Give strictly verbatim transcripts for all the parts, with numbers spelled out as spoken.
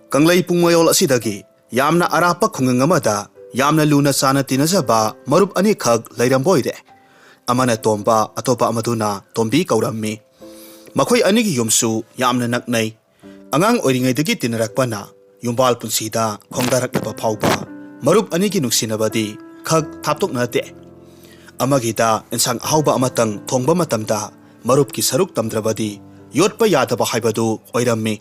ꯀꯪꯂꯩ ꯄꯨꯡꯃꯌꯣꯜ ꯑꯁꯤꯗꯒꯤ ꯌꯥꯝꯅ ꯑꯔꯥꯞꯄ ꯈꯨꯡꯒꯪ ꯑꯃꯗ ꯌꯥꯝꯅ ꯂꯨꯅ ꯆꯥꯟꯅ ꯇꯤꯟꯅꯖꯕ ꯃꯔꯨꯞ ꯑꯅꯤꯈꯛ ꯂꯩꯔꯝꯕ ꯑꯣꯏꯔꯦ꯫ ꯑꯃꯅ ꯇꯣꯝꯕ, ꯑꯇꯣꯞꯄ ꯑꯃꯗꯨꯅ ꯇꯣꯝꯕꯤ ꯀꯧꯔꯝꯃꯤ꯫ ꯃꯈꯣꯏ ꯑꯅꯤꯒꯤ ꯌꯨꯝꯁꯨ ꯌꯥꯝꯅ ꯅꯛꯅꯩ꯫ ꯑꯉꯥꯡ ꯑꯣꯏꯔꯤꯉꯩꯗꯒꯤ ꯇꯤꯟꯅꯔꯛꯄꯅ ꯌꯨꯝꯕꯥꯜ ꯄꯨꯟꯁꯤꯗ ꯈꯣꯡꯗꯥꯔꯛꯂꯕ ꯐꯥꯎꯕ ꯃꯔꯨꯞ ꯑꯅꯤꯒꯤ ꯅꯨꯡꯁꯤꯅꯕꯗꯤ ꯈꯛ ꯊꯥꯞꯇꯣꯛꯅꯗꯦ꯫ ꯑꯃꯒꯤꯗ ꯏꯟꯁꯥꯡ ꯑꯍꯥꯎꯕ ꯑꯃꯇꯪ ꯊꯣꯡꯕ ꯃꯇꯝꯗ ꯃꯔꯨꯞꯀꯤ ꯁꯔꯨꯛ ꯇꯝꯗ꯭ꯔꯕꯗꯤ ꯌꯣꯠꯄ ꯌꯥꯗꯕ ꯍꯥꯏꯕꯗꯨ ꯑꯣꯏꯔꯝꯃꯤ꯫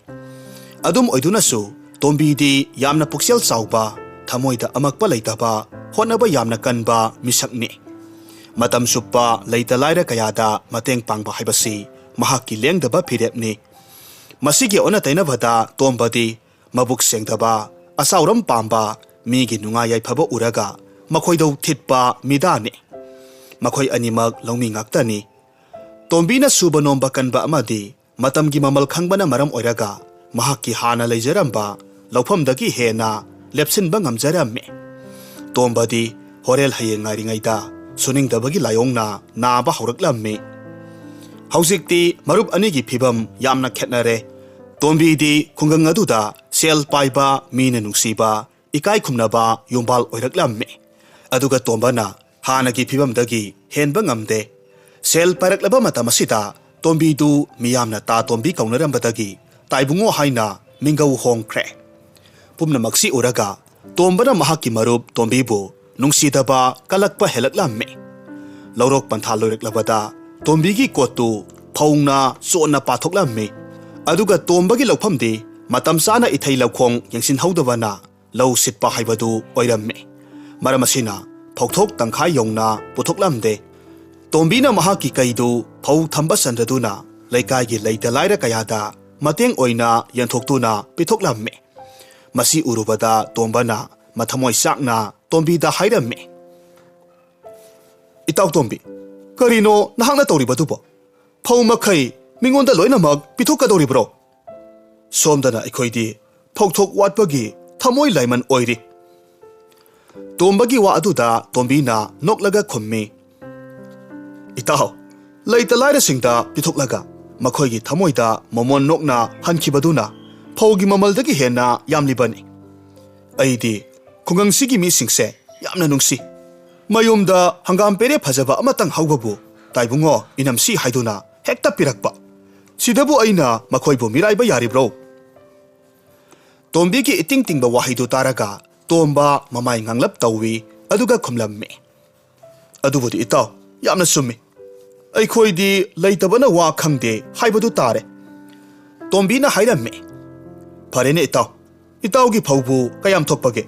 ꯑꯗꯨꯝ ꯑꯣꯏꯗꯨꯅꯁꯨ ꯇꯣꯝꯕꯤꯗꯤ ꯌꯥꯝꯅ ꯄꯨꯛꯆꯦꯜ ꯆꯥꯎꯕ, ꯊꯃꯣꯏꯗ ꯑꯃꯛꯄ ꯂꯩꯇꯕ, ꯍꯣꯠꯅꯕ ꯌꯥꯝꯅ ꯀꯟꯕ ꯃꯤꯁꯛꯅꯤ꯫ ꯃꯇꯝ ꯆꯨꯞꯄ ꯂꯩꯇ ꯂꯥꯏꯔ ꯀꯌꯥꯗ ꯃꯇꯦꯡ ꯄꯥꯡꯕ ꯍꯥꯏꯕꯁꯤ ꯃꯍꯥꯛꯀꯤ ꯂꯦꯡꯗꯕ ꯐꯤꯔꯦꯞꯅꯤ꯫ ꯃꯁꯤꯒꯤ ꯑꯣꯟꯅ ꯇꯩꯅꯕꯗ ꯇꯣꯝꯕꯗꯤ ꯃꯕꯨꯛ ꯁꯦꯡꯗꯕ, ꯑꯆꯥꯎꯔꯝ ꯄꯥꯝꯕ, ꯃꯤꯒꯤ ꯅꯨꯡꯉꯥꯏ ꯌꯥꯏꯐꯕ ꯎꯔꯒ ꯃꯈꯣꯏꯗꯧ ꯊꯤꯠꯄ ꯃꯤꯗꯥꯅꯤ꯫ ꯃꯈꯣꯏ ꯑꯅꯤꯃꯛ ꯂꯧꯃꯤ ꯉꯥꯛꯇꯅꯤ꯫ ꯇꯣꯝꯕꯤꯅ ꯁꯨꯕ ꯅꯣꯝꯕ ꯀꯟꯕ ꯑꯃꯗꯤ ꯃꯇꯝꯒꯤ ꯃꯃꯜ ꯈꯪꯕꯅ ꯃꯔꯝ ꯑꯣꯏꯔꯒ ꯃꯍꯥꯛꯀꯤ ꯍꯥꯟꯅ ꯂꯩꯖꯔꯝꯕ ꯂꯧꯐꯝꯗꯒꯤ ꯍꯦꯟꯅ ꯂꯦꯞꯁꯤꯟꯕ ꯉꯝꯖꯔꯝꯃꯤ꯫ ꯇꯣꯝꯕꯗꯤ ꯍꯣꯔꯦꯜ ꯍꯌꯦꯡ ꯉꯥꯏꯔꯤꯉꯩꯗ ꯁꯨꯅꯤꯡꯗꯕꯒꯤ ꯂꯥꯏꯑꯣꯡꯅ ꯅꯥꯕ ꯍꯧꯔꯛꯂꯝꯃꯤ꯫ ꯍꯧꯖꯤꯛꯇꯤ ꯃꯔꯨꯞ ꯑꯅꯤꯒꯤ ꯐꯤꯕꯝ ꯌꯥꯝꯅ ꯈꯦꯠꯅꯔꯦ꯫ ꯇꯣꯝꯕꯤꯗꯤ ꯈꯨꯡꯒꯪ ꯑꯗꯨꯗ ꯁꯦꯜ ꯄꯥꯏꯕ, ꯃꯤꯅ ꯅꯨꯡꯁꯤꯕ, ꯏꯀꯥꯏ ꯈꯨꯝꯅꯕ ꯌꯨꯝꯕꯥꯜ ꯑꯣꯏꯔꯛꯂꯝꯃꯤ꯫ ꯑꯗꯨꯒ ꯇꯣꯝꯕꯅ ꯍꯥꯟꯅꯒꯤ ꯐꯤꯕꯝꯗꯒꯤ ꯍꯦꯟꯕ ꯉꯝꯗꯦ꯫ ꯁꯦꯜ ꯄꯥꯏꯔꯛꯂꯕ ꯃꯇꯝ ꯑꯁꯤꯗ ꯇꯣꯝꯕꯤꯗꯨ ꯃꯤꯌꯥꯝꯅ ꯇꯥ ꯇꯣꯝꯕꯤ ꯀꯧꯅꯔꯝꯕꯗꯒꯤ ꯇꯥꯏꯕꯨꯡꯉꯣ ꯍꯥꯏꯅ ꯃꯤꯡꯒꯧ ꯍꯣꯡꯈ꯭ꯔꯦ꯫ ꯄꯨꯝꯅꯃꯛꯁꯤ ꯎꯔꯒ ꯇꯣꯝꯕꯅ ꯃꯍꯥꯛꯀꯤ ꯃꯔꯨꯞ ꯇꯣꯝꯕꯤꯕꯨ ꯅꯨꯡꯁꯤꯗꯕ ꯀꯜꯂꯛꯄ ꯍꯦꯜꯂꯛꯂꯝꯃꯤ꯫ ꯂꯧꯔꯣꯛ ꯄꯟꯊꯥ ꯂꯣꯏꯔꯛꯂꯕꯗ ꯇꯣꯝꯕꯤꯒꯤ ꯀꯣꯠꯇꯨ ꯐꯧꯅ ꯆꯣꯠꯅ ꯄꯥꯊꯣꯛꯂꯝꯃꯤ꯫ ꯑꯗꯨꯒ ꯇꯣꯝꯕꯒꯤ ꯂꯧꯐꯝꯗꯤ ꯃꯇꯝ ꯆꯥꯅ ꯏꯊꯩ ꯂꯧꯈꯣꯡ ꯌꯦꯡꯁꯤꯟꯍꯧꯗꯕꯅ ꯂꯧ ꯁꯤꯠꯄ ꯍꯥꯏꯕꯗꯨ ꯑꯣꯏꯔꯝꯃꯤ꯫ ꯃꯔꯝ ꯑꯁꯤꯅ ꯐꯧꯊꯣꯛ ꯇꯪꯈꯥꯏ ꯌꯧꯅ ꯄꯨꯊꯣꯛꯂꯝꯗꯦ꯫ ꯇꯣꯝꯕꯤꯅ ꯃꯍꯥꯛꯀꯤ ꯀꯩꯗꯨ ꯐꯧ ꯊꯝꯕ ꯆꯟꯗꯗꯨꯅ ꯂꯩꯀꯥꯏꯒꯤ ꯂꯩꯇ ꯂꯥꯏꯔ ꯀꯌꯥꯗ ꯃꯇꯦꯡ ꯑꯣꯏꯅ ꯌꯦꯟꯊꯣꯛꯇꯨꯅ ꯄꯤꯊꯣꯛꯂꯝꯃꯤ꯫ ꯃꯁꯤ ꯎꯔꯨꯕꯗ ꯇꯣꯝꯕꯅ ꯃꯊꯃꯣꯏ ꯆꯥꯛꯅ ꯇꯣꯝꯕꯤꯗ ꯍꯥꯏꯔꯝꯃꯤ, "ꯏꯇꯥꯎ ꯇꯣꯝꯕꯤ, ꯀꯔꯤꯅꯣ ꯅꯍꯥꯛꯅ ꯇꯧꯔꯤꯕꯗꯨꯕꯣ? ꯐꯧ ꯃꯈꯩ ꯃꯤꯉꯣꯟꯗ ꯂꯣꯏꯅꯃꯛ ꯄꯤꯊꯣꯛꯀꯗꯧꯔꯤꯕ꯭ꯔꯣ? ꯁꯣꯝꯗꯅ ꯑꯩꯈꯣꯏꯗꯤ ꯐꯧꯊꯣꯛ ꯋꯥꯠꯄꯒꯤ ꯊꯃꯣꯏ ꯂꯥꯏꯃꯟ ꯑꯣꯏꯔꯤ꯫" ꯇꯣꯝꯕꯒꯤ ꯋꯥ ꯑꯗꯨꯗ ꯇꯣꯝꯕꯤꯅ ꯅꯣꯛꯂꯒ ꯈꯨꯝꯃꯤ, "ꯏꯇꯥꯎ, ꯂꯩꯇ ꯂꯥꯏꯔꯁꯤꯡꯗ ꯄꯤꯊꯣꯛꯂꯒ ꯃꯈꯣꯏꯒꯤ ꯊꯃꯣꯏꯗ ꯃꯣꯃꯣꯟ ꯅꯣꯛꯅ ꯍꯟꯈꯤꯕꯗꯨꯅ ꯐꯧꯒꯤ ꯃꯃꯜꯗꯒꯤ ꯍꯦꯟꯅ ꯌꯥꯝꯂꯤꯕꯅꯤ꯫ ꯑꯩꯗꯤ ꯈꯨꯡꯒꯪꯁꯤꯒꯤ ꯃꯤꯁꯤꯡꯁꯦ ꯌꯥꯝꯅ ꯅꯨꯡꯁꯤ꯫ ꯃꯌꯨꯝꯗ ꯍꯪꯒꯥꯝ ꯄꯦꯔꯦ ꯐꯖꯕ ꯑꯃꯇꯪ ꯍꯧꯕꯕꯨ "ꯇꯥꯏꯕꯨꯡꯉꯣ, ꯏꯅꯝꯁꯤ" ꯍꯥꯏꯗꯨꯅ ꯍꯦꯛꯇ ꯄꯤꯔꯛꯄ꯫ ꯁꯤꯗꯕꯨ ꯑꯩꯅ ꯃꯈꯣꯏꯕꯨ ꯃꯤꯔꯥꯏꯕ ꯌꯥꯔꯤꯕ꯭ꯔꯣ? ꯇꯣꯝꯕꯤꯒꯤ ꯏꯇꯤꯡ ꯇꯤꯡꯕ ꯋꯥꯍꯩꯗꯨ ꯇꯥꯔꯒ ꯇꯣꯝꯕ ꯃꯃꯥꯏ ꯉꯥꯡꯂꯞ ꯇꯧꯏ, ꯑꯗꯨꯒ ꯈꯨꯝꯂꯝꯃꯤ, "ꯑꯗꯨꯕꯨꯗꯤ ꯏꯇꯥꯎ, ꯌꯥꯝꯅ ꯆꯨꯝꯃꯤ꯫ ꯑꯩꯈꯣꯏꯗꯤ ꯂꯩꯇꯕꯅ ꯋꯥ ꯈꯪꯗꯦ ꯍꯥꯏꯕꯗꯨ ꯇꯥꯔꯦ꯫" ꯇꯣꯝꯕꯤꯅ ꯍꯥꯏꯔꯝꯃꯤ, "ꯐꯔꯦꯅꯦ ꯏꯇꯥꯎ, ꯏꯇꯥꯎꯒꯤ ꯐꯧꯕꯨ ꯀꯌꯥꯝ ꯊꯣꯛꯄꯒꯦ?"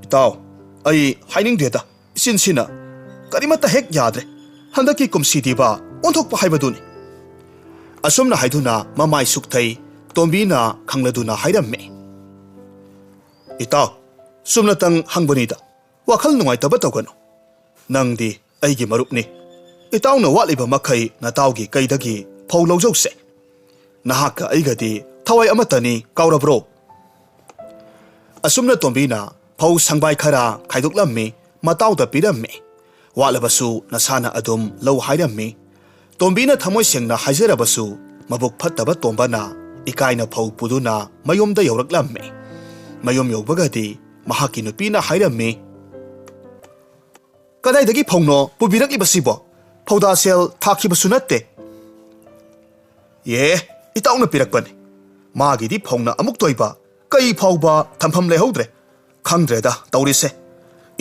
"ꯏꯇꯥꯎ, ꯑꯩ ꯍꯥꯏꯅꯤꯡꯗꯦꯗ, ꯏꯆꯤꯟꯁꯤꯅ ꯀꯔꯤꯃꯠꯇ ꯍꯦꯛ ꯌꯥꯗ꯭ꯔꯦ꯫ ꯍꯟꯗꯛꯀꯤ ꯀꯨꯝꯁꯤꯗꯤꯕ ꯑꯣꯟꯊꯣꯛꯄ ꯍꯥꯏꯕꯗꯨꯅꯤ꯫" ꯑꯁꯨꯝꯅ ꯍꯥꯏꯗꯨꯅ ꯃꯃꯥꯏ ꯁꯨꯛꯊꯩ ꯇꯣꯝꯕꯤꯅ ꯈꯪꯂꯗꯨꯅ ꯍꯥꯏꯔꯝꯃꯤ, "ꯏꯇꯥꯎ, ꯆꯨꯝꯅꯇꯪ ꯍꯪꯕꯅꯤꯗ, ꯋꯥꯈꯜ ꯅꯨꯡꯉꯥꯏꯇꯕ ꯇꯧꯒꯅꯨ꯫ ꯅꯪꯗꯤ ꯑꯩꯒꯤ ꯃꯔꯨꯞꯅꯤ꯫ ꯏꯇꯥꯎꯅ ꯋꯥꯠꯂꯤꯕ ꯃꯈꯩ ꯅꯇꯥꯎꯒꯤ ꯀꯩꯗꯒꯤ ꯐꯧ ꯂꯧꯖꯧꯁꯦ꯫ ꯅꯍꯥꯛꯀ ꯑꯩꯒꯗꯤ ꯊꯋꯥꯏ ꯑꯃꯠꯇꯅꯤ, ꯀꯥꯎꯔꯕ꯭ꯔꯣ?" ꯑꯁꯨꯝꯅ ꯇꯣꯝꯕꯤꯅ ꯐꯧ ꯁꯪꯕꯥꯏ ꯈꯔ ꯈꯥꯏꯗꯣꯛꯂꯝꯃꯤ, ꯃꯇꯥꯎꯗ ꯄꯤꯔꯝꯃꯤ꯫ "ꯋꯥꯠꯂꯕꯁꯨ ꯅꯁꯥꯅ ꯑꯗꯨꯝ ꯂꯧ" ꯍꯥꯏꯔꯝꯃꯤ꯫ ꯇꯣꯝꯕꯤꯅ ꯊꯃꯣꯏ ꯁꯦꯡꯅ ꯍꯥꯏꯖꯔꯕꯁꯨ, ꯃꯕꯨꯛ ꯐꯠꯇꯕ ꯇꯣꯝꯕꯅ ꯏꯀꯥꯏꯅ ꯐꯧ ꯄꯨꯗꯨꯅ ꯃꯌꯨꯝꯗ ꯌꯧꯔꯛꯂꯝꯃꯤ꯫ ꯃꯌꯨꯝ ꯌꯧꯕꯒꯗꯤ ꯃꯍꯥꯛꯀꯤ ꯅꯨꯄꯤꯅ ꯍꯥꯏꯔꯝꯃꯤ, "ꯀꯗꯥꯏꯗꯒꯤ ꯐꯧꯅꯣ ꯄꯨꯕꯤꯔꯛꯂꯤꯕꯁꯤꯕꯣ? ꯐꯧꯗꯥ ꯁꯦꯜ ꯊꯥꯈꯤꯕꯁꯨ ꯅꯠꯇꯦ꯫" "ꯑꯦ, ꯏꯇꯥꯎꯅ ꯄꯤꯔꯛꯄꯅꯤ꯫ ꯃꯥꯒꯤꯗꯤ ꯐꯧꯅ ꯑꯃꯨꯛ ꯇꯣꯏꯕ, ꯀꯩ ꯐꯥꯎꯕ ꯊꯝꯐꯝ ꯂꯩꯍꯧꯗ꯭ꯔꯦ꯫ ꯈꯪꯗ꯭ꯔꯦꯗ ꯇꯧꯔꯤꯁꯦ꯫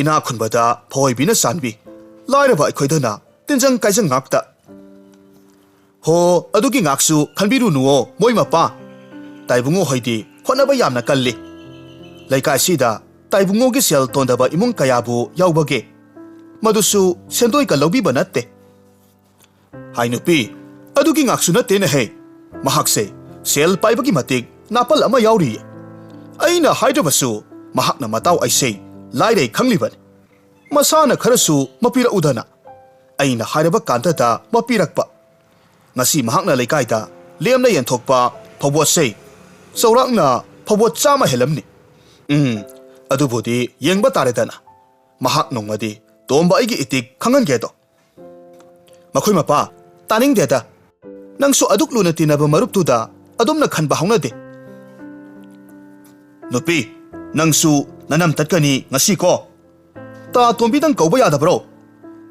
ꯏꯅꯥꯛ ꯈꯨꯟꯕꯗ ꯐꯧꯑꯣꯏꯕꯤꯅ ꯆꯥꯟꯕꯤ, ꯂꯥꯏꯔꯕ ꯑꯩꯈꯣꯏꯗꯅ ꯇꯤꯟꯖꯪ ꯀꯥꯏꯖꯪ ꯉꯥꯛꯇ꯫" "ꯍꯣ, ꯑꯗꯨꯒꯤ ꯉꯥꯛꯁꯨ ꯈꯟꯕꯤꯔꯨꯅꯨꯋꯣ, ꯃꯣꯏ ꯃꯄꯥ꯫ ꯇꯥꯏꯕꯨꯡꯉꯣ ꯍꯣꯏꯗꯤ ꯍꯣꯠꯅꯕ ꯌꯥꯝꯅ ꯀꯜꯂꯤ꯫ ꯂꯩꯀꯥꯏꯁꯤꯗ ꯇꯥꯏꯕꯨꯡꯉꯣꯒꯤ ꯁꯦꯜ ꯇꯣꯟꯗꯕ ꯏꯃꯨꯡ ꯀꯌꯥꯕꯨ ꯌꯥꯎꯕꯒꯦ? ꯃꯗꯨꯁꯨ ꯁꯦꯟꯗꯣꯏꯒ ꯂꯧꯕꯤꯕ ꯅꯠꯇꯦ꯫" "ꯍꯥꯏ ꯅꯨꯄꯤ, ꯑꯗꯨꯒꯤ ꯉꯥꯛꯁꯨ ꯅꯠꯇꯦꯅꯦꯍꯦ꯫ ꯃꯍꯥꯛꯁꯦ ꯁꯦꯜ ꯄꯥꯏꯕꯒꯤ ꯃꯇꯤꯛ ꯅꯥꯄꯜ ꯑꯃ ꯌꯥꯎꯔꯤꯌꯦ꯫ ꯑꯩꯅ ꯍꯥꯏꯗ꯭ꯔꯕꯁꯨ ꯃꯍꯥꯛꯅ ꯃꯇꯥꯎ ꯑꯩꯁꯦ ꯂꯥꯏꯔꯩ ꯈꯪꯂꯤꯕꯅꯤ꯫ ꯃꯁꯥꯅ ꯈꯔꯁꯨ ꯃꯄꯤꯔꯛꯎꯗꯅ꯫ ꯑꯩꯅ ꯍꯥꯏꯔꯕ ꯀꯥꯟꯗꯗ ꯃꯄꯤꯔꯛꯄ꯫ ꯉꯁꯤ ꯃꯍꯥꯛꯅ ꯂꯩꯀꯥꯏꯗ ꯂꯦꯝꯅ ꯌꯦꯟꯊꯣꯛꯄ ꯐꯧꯕꯣꯠꯁꯦ ꯆꯥꯎꯔꯥꯛꯅ ꯐꯧꯕꯣꯠ ꯆꯥꯝꯃ ꯍꯦꯜꯂꯝꯅꯤ꯫ ꯎꯝ, ꯑꯗꯨꯕꯨꯗꯤ ꯌꯦꯡꯕ ꯇꯥꯔꯦꯗꯅ꯫ ꯃꯍꯥꯛ ꯅꯣꯡꯃꯗꯤ ꯇꯣꯝꯕ ꯑꯩꯒꯤ ꯏꯇꯤꯛ ꯈꯪꯍꯟꯒꯦꯗꯣ꯫" "ꯃꯈꯣꯏ ꯃꯄꯥ, ꯇꯥꯅꯤꯡꯗꯦꯗ꯫ ꯅꯪꯁꯨ ꯑꯗꯨꯛ ꯂꯨꯅ ꯇꯤꯟꯅꯕ ꯃꯔꯨꯞꯇꯨꯗ ꯑꯗꯨꯝꯅ ꯈꯟꯕ ꯍꯧꯅꯗꯦ꯫ "ꯅꯨꯄꯤ, ꯅꯪꯁꯨ ꯅꯅꯝ ꯇꯠꯀꯅꯤ ꯉꯁꯤ ꯀꯣ꯫ ꯇꯥ ꯇꯣꯝꯕꯤꯗꯪ ꯀꯧꯕ ꯌꯥꯗꯕ꯭ꯔꯣ?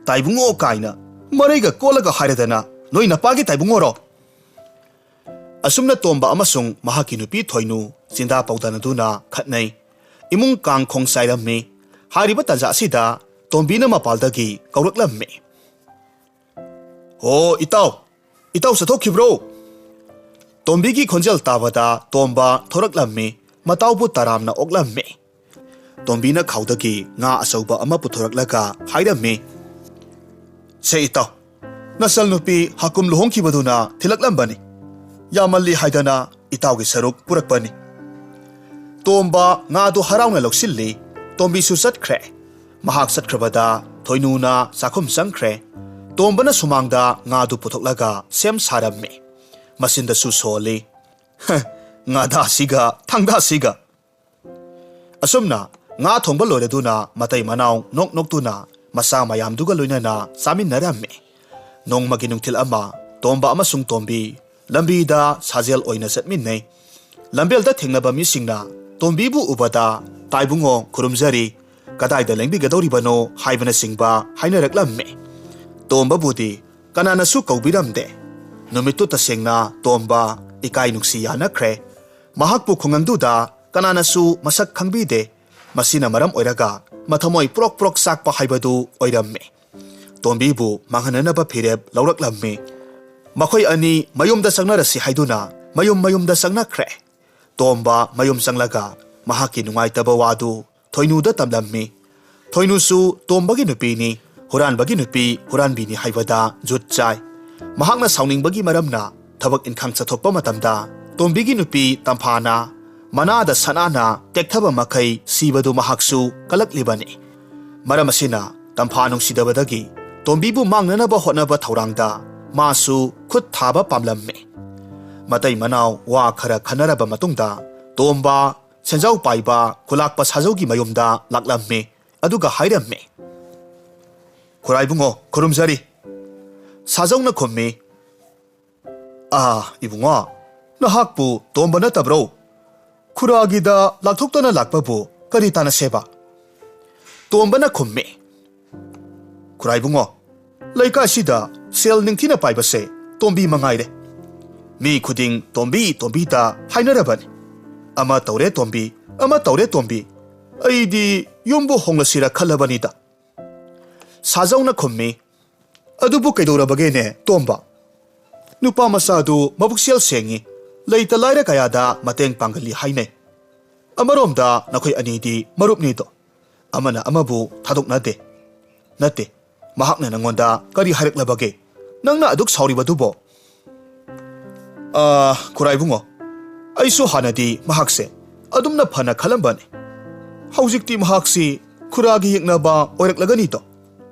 ꯇꯥꯏꯕꯨꯡꯉꯣ ꯀꯥꯏꯅ ꯃꯔꯩꯒ ꯀꯣꯜꯂꯒ ꯍꯥꯏꯔꯗꯅ ꯅꯣꯏ ꯅꯄꯥꯒꯤ ꯇꯥꯏꯕꯨꯡꯉꯣꯔꯣ?" ꯑꯁꯨꯝꯅ ꯇꯣꯝꯕ ꯑꯃꯁꯨꯡ ꯃꯍꯥꯛꯀꯤ ꯅꯨꯄꯤ ꯊꯣꯏꯅꯨ ꯆꯤꯟꯗꯥ ꯄꯥꯎꯗꯅꯗꯨꯅ ꯈꯠꯅꯩ꯫ ꯏꯃꯨꯡ ꯀꯥꯡ ꯈꯣꯡ ꯆꯥꯏꯔꯝꯃꯤ꯫ ꯍꯥꯏꯔꯤꯕ ꯇꯥꯟꯖꯥ ꯑꯁꯤꯗ ꯇꯣꯝꯕꯤꯅ ꯃꯄꯥꯜꯗꯒꯤ ꯀꯧꯔꯛꯂꯝꯃꯤ꯫ "ꯍꯣ, ꯏꯇꯥꯎ, ꯏꯇꯥꯎ ꯆꯠꯊꯣꯛꯈꯤꯕ꯭ꯔꯣ?" ꯇꯣꯝꯕꯤꯒꯤ ꯈꯣꯟꯖꯦꯜ ꯇꯥꯕꯗ ꯇꯣꯝꯕ ꯊꯣꯔꯛꯂꯝꯃꯤ꯫ ꯃꯇꯥꯎꯕꯨ ꯇꯔꯥꯝꯅ ꯑꯣꯛꯂꯝꯃꯤ꯫ ꯇꯣꯝꯕꯤꯅ ꯈꯥꯎꯗꯒꯤ ꯉꯥ ꯑꯆꯧꯕ ꯑꯃ ꯄꯨꯊꯣꯔꯛꯂꯒ ꯍꯥꯏꯔꯝꯃꯤ, "ꯁꯦ ꯏꯇꯥꯎ, ꯅꯆꯜ ꯅꯨꯄꯤ ꯍꯥꯀꯨꯝ ꯂꯨꯍꯣꯡꯈꯤꯕꯗꯨꯅ ꯊꯤꯜꯂꯛꯂꯝꯕꯅꯤ꯫ ꯌꯥꯝꯃꯜꯂꯤ ꯍꯥꯏꯗꯅ ꯏꯇꯥꯎꯒꯤ ꯁꯔꯨꯛ ꯄꯨꯔꯛꯄꯅꯤ꯫" ꯇꯣꯝꯕ ꯉꯥꯗꯨ ꯍꯔꯥꯎꯅ ꯂꯧꯁꯤꯜꯂꯤ꯫ ꯇꯣꯝꯕꯤꯁꯨ ꯆꯠꯈ꯭ꯔꯦ꯫ ꯃꯍꯥꯛ ꯆꯠꯈ꯭ꯔꯕꯗ ꯊꯣꯏꯅꯨꯅ ꯆꯥꯛꯈꯨꯝ ꯆꯪꯈ꯭ꯔꯦ꯫ ꯇꯣꯝꯕꯅ ꯁꯨꯃꯥꯡꯗ ꯉꯥꯗꯨ ꯄꯨꯊꯣꯛꯂꯒ ꯁꯦꯝ ꯁꯥꯔꯝꯃꯤ꯫ ꯃꯆꯤꯟꯗꯁꯨ ꯁꯣꯜꯂꯤ꯫ "ꯍ, ꯉꯥꯗꯥꯁꯤꯒ ꯊꯥꯡꯗꯥꯁꯤꯒ!" ꯑꯁꯨꯝꯅ ꯉꯥ ꯊꯣꯡꯕ ꯂꯣꯏꯔꯗꯨꯅ ꯃꯇꯩ ꯃꯅꯥꯎ ꯅꯣꯛ ꯅꯣꯛꯇꯨꯅ ꯃꯆꯥ ꯃꯌꯥꯝꯗꯨꯒ ꯂꯣꯏꯅꯅ ꯆꯥꯃꯤꯟꯅꯔꯝꯃꯤ꯫ ꯅꯣꯡꯃꯒꯤ ꯅꯨꯡꯊꯤꯜ ꯑꯃ ꯇꯣꯝꯕ ꯑꯃꯁꯨꯡ ꯇꯣꯝꯕꯤ ꯂꯝꯕꯤꯗ ꯁꯥꯖꯦꯜ ꯑꯣꯏꯅ ꯆꯠꯃꯤꯟꯅꯩ꯫ ꯂꯝꯕꯦꯜꯗ ꯊꯦꯡꯅꯕ ꯃꯤꯁꯤꯡꯅ ꯇꯣꯝꯕꯤꯕꯨ ꯎꯕꯗ, "ꯇꯥꯏꯕꯨꯡꯉꯣ, ꯈꯨꯔꯨꯝꯖꯔꯤ, ꯀꯗꯥꯏꯗ ꯂꯦꯡꯕꯤꯒꯗꯧꯔꯤꯕꯅꯣ?" ꯍꯥꯏꯕꯅꯆꯤꯡꯕ ꯍꯥꯏꯅꯔꯛꯂꯝꯃꯤ꯫ ꯇꯣꯝꯕꯕꯨꯗꯤ ꯀꯅꯥꯅꯁꯨ ꯀꯧꯕꯤꯔꯝꯗꯦ꯫ ꯅꯨꯃꯤꯠꯇꯨ ꯇꯁꯦꯡꯅ ꯇꯣꯝꯕ ꯏꯀꯥꯏ ꯅꯨꯡꯁꯤ ꯌꯥꯅꯈ꯭ꯔꯦ꯫ ꯃꯍꯥꯛꯄꯨ ꯈꯨꯡꯒꯪꯗꯨꯗ ꯀꯅꯥꯅꯁꯨ ꯃꯁꯛ ꯈꯪꯕꯤꯗꯦ꯫ ꯃꯁꯤꯅ ꯃꯔꯝ ꯑꯣꯏꯔꯒ ꯃꯊꯃꯣꯏ ꯄ꯭ꯔꯣꯛ ꯄ꯭ꯔꯣꯛ ꯆꯥꯛꯄ ꯍꯥꯏꯕꯗꯨ ꯑꯣꯏꯔꯝꯃꯤ꯫ ꯇꯣꯝꯕꯤꯕꯨ ꯃꯥꯡꯍꯟꯅꯅꯕ ꯐꯤꯔꯦꯞ ꯂꯧꯔꯛꯂꯝꯃꯤ꯫ ꯃꯈꯣꯏ ꯑꯅꯤ ꯃꯌꯨꯝꯗ ꯆꯪꯅꯔꯁꯤ ꯍꯥꯏꯗꯨꯅ ꯃꯌꯨꯝ ꯃꯌꯨꯝꯗ ꯆꯪꯅꯈ꯭ꯔꯦ꯫ ꯇꯣꯝꯕ ꯃꯌꯨꯝ ꯆꯪꯂꯒ ꯃꯍꯥꯛꯀꯤ ꯅꯨꯡꯉꯥꯏꯇꯕ ꯋꯥꯗꯨ ꯊꯣꯏꯅꯨꯗ ꯇꯝꯂꯝꯃꯤ꯫ ꯊꯣꯏꯅꯨꯁꯨ ꯇꯣꯝꯕꯒꯤ ꯅꯨꯄꯤꯅꯤ, ꯍꯨꯔꯥꯟꯕꯒꯤ ꯅꯨꯄꯤ ꯍꯨꯔꯥꯟꯕꯤꯅꯤ ꯍꯥꯏꯕꯗ ꯖꯨꯠ ꯆꯥꯏ꯫ ꯃꯍꯥꯛꯅ ꯁꯥꯎꯅꯤꯡꯕꯒꯤ ꯃꯔꯝꯅ ꯊꯕꯛ ꯏꯟꯈꯥꯡ ꯆꯠꯊꯣꯛꯄ ꯃꯇꯝꯗ ꯇꯣꯝꯕꯤꯒꯤ ꯅꯨꯄꯤ ꯇꯝꯐꯥꯅ ꯃꯅꯥꯗ ꯁꯅꯥꯅ ꯇꯦꯛꯊꯕ ꯃꯈꯩ ꯁꯤꯕꯗꯨ ꯃꯍꯥꯛꯁꯨ ꯀꯜꯂꯛꯂꯤꯕꯅꯤ꯫ ꯃꯔꯝ ꯑꯁꯤꯅ ꯇꯝꯐꯥ ꯅꯨꯡꯁꯤꯗꯕꯗꯒꯤ ꯇꯣꯝꯕꯤꯕꯨ ꯃꯥꯡꯅꯅꯕ ꯍꯣꯠꯅꯕ ꯊꯧꯔꯥꯡꯗ ꯃꯥꯁꯨ ꯈꯨꯠ ꯊꯥꯕ ꯄꯥꯝꯂꯝꯃꯤ꯫ ꯃꯇꯩ ꯃꯅꯥꯎ ꯋꯥ ꯈꯔ ꯈꯟꯅꯔꯕ ꯃꯇꯨꯡꯗ ꯇꯣꯝꯕ ꯁꯦꯟꯖꯥꯎ ꯄꯥꯏꯕ ꯈꯨꯂꯥꯛꯄ ꯁꯥꯖꯧꯒꯤ ꯃꯌꯨꯝꯗ ꯂꯥꯛꯂꯝꯃꯤ꯫ ꯑꯗꯨꯒ ꯍꯥꯏꯔꯝꯃꯤ, "ꯈꯨꯔꯥꯏꯕꯨꯡꯉꯣ, ꯈꯨꯔꯨꯝꯖꯔꯤ꯫" ꯁꯥꯖꯧꯅ ꯈꯨꯝꯃꯤ, "ꯑꯥ, ꯏꯕꯨꯡꯉꯣ, "ꯅꯍꯥꯛꯄꯨ ꯇꯣꯝꯕ ꯅꯠꯇꯕ꯭ꯔꯣ? ꯈꯨꯔꯥꯒꯤꯗ ꯂꯥꯛꯊꯣꯛꯇꯅ ꯂꯥꯛꯄꯕꯨ ꯀꯔꯤ ꯇꯥꯟꯅꯁꯦꯕ?" ꯇꯣꯝꯕꯅ ꯈꯨꯝꯃꯤ, "ꯈꯨꯔꯥꯏꯕꯨꯡꯉꯣ, ꯂꯩꯀꯥꯏꯁꯤꯗ ꯁꯦꯜ ꯅꯤꯡꯊꯤꯅ ꯄꯥꯏꯕꯁꯦ ꯇꯣꯝꯕꯤ ꯃꯉꯥꯏꯔꯦ꯫ ꯃꯤ ꯈꯨꯗꯤꯡ ꯇꯣꯝꯕꯤ, ꯇꯣꯝꯕꯤꯇ ꯍꯥꯏꯅꯔꯕꯅꯤ꯫ ꯑꯃ ꯇꯧꯔꯦ ꯇꯣꯝꯕꯤ, ꯑꯃ ꯇꯧꯔꯦ ꯇꯣꯝꯕꯤ꯫ ꯑꯩꯗꯤ ꯌꯨꯝꯕꯨ ꯍꯣꯡꯂꯁꯤꯔ ꯈꯜꯂꯕꯅꯤꯗ꯫" ꯁꯥꯖꯧꯅ ꯈꯨꯝꯃꯤ, "ꯑꯗꯨꯕꯨ ꯀꯩꯗꯧꯔꯕꯒꯦꯅꯦ ꯇꯣꯝꯕ? ꯅꯨꯄꯥ ꯃꯆꯥꯗꯨ ꯃꯕꯨꯛꯆꯦꯜ ꯁꯦꯡꯉꯤ, ꯂꯩꯇ ꯂꯥꯏꯔ ꯀꯌꯥꯗ ꯃꯇꯦꯡ ꯄꯥꯡꯒꯜꯂꯤ ꯍꯥꯏꯅꯩ꯫ ꯑꯃꯔꯣꯝꯗ ꯅꯈꯣꯏ ꯑꯅꯤꯗꯤ ꯃꯔꯨꯞꯅꯤꯗꯣ, ꯑꯃꯅ ꯑꯃꯕꯨ ꯊꯥꯗꯣꯛꯅꯗꯦ꯫ ꯅꯠꯇꯦ, ꯃꯍꯥꯛꯅ ꯅꯪꯉꯣꯟꯗ ꯀꯔꯤ ꯍꯥꯏꯔꯛꯂꯕꯒꯦ? ꯅꯪꯅ ꯑꯗꯨꯛ ꯁꯥꯎꯔꯤꯕꯗꯨꯕꯣ?" "ꯑꯥ, ꯈꯨꯔꯥꯏꯕꯨꯡꯉꯣ, ꯑꯩꯁꯨ ꯍꯥꯟꯅꯗꯤ ꯃꯍꯥꯛꯁꯦ ꯑꯗꯨꯝꯅ ꯐꯅ ꯈꯜꯂꯝꯕꯅꯤ꯫ ꯍꯧꯖꯤꯛꯇꯤ ꯃꯍꯥꯛꯁꯤ ꯈꯨꯔꯥꯒꯤ ꯌꯦꯛꯅꯕ ꯑꯣꯏꯔꯛꯂꯒꯅꯤꯗꯣ꯫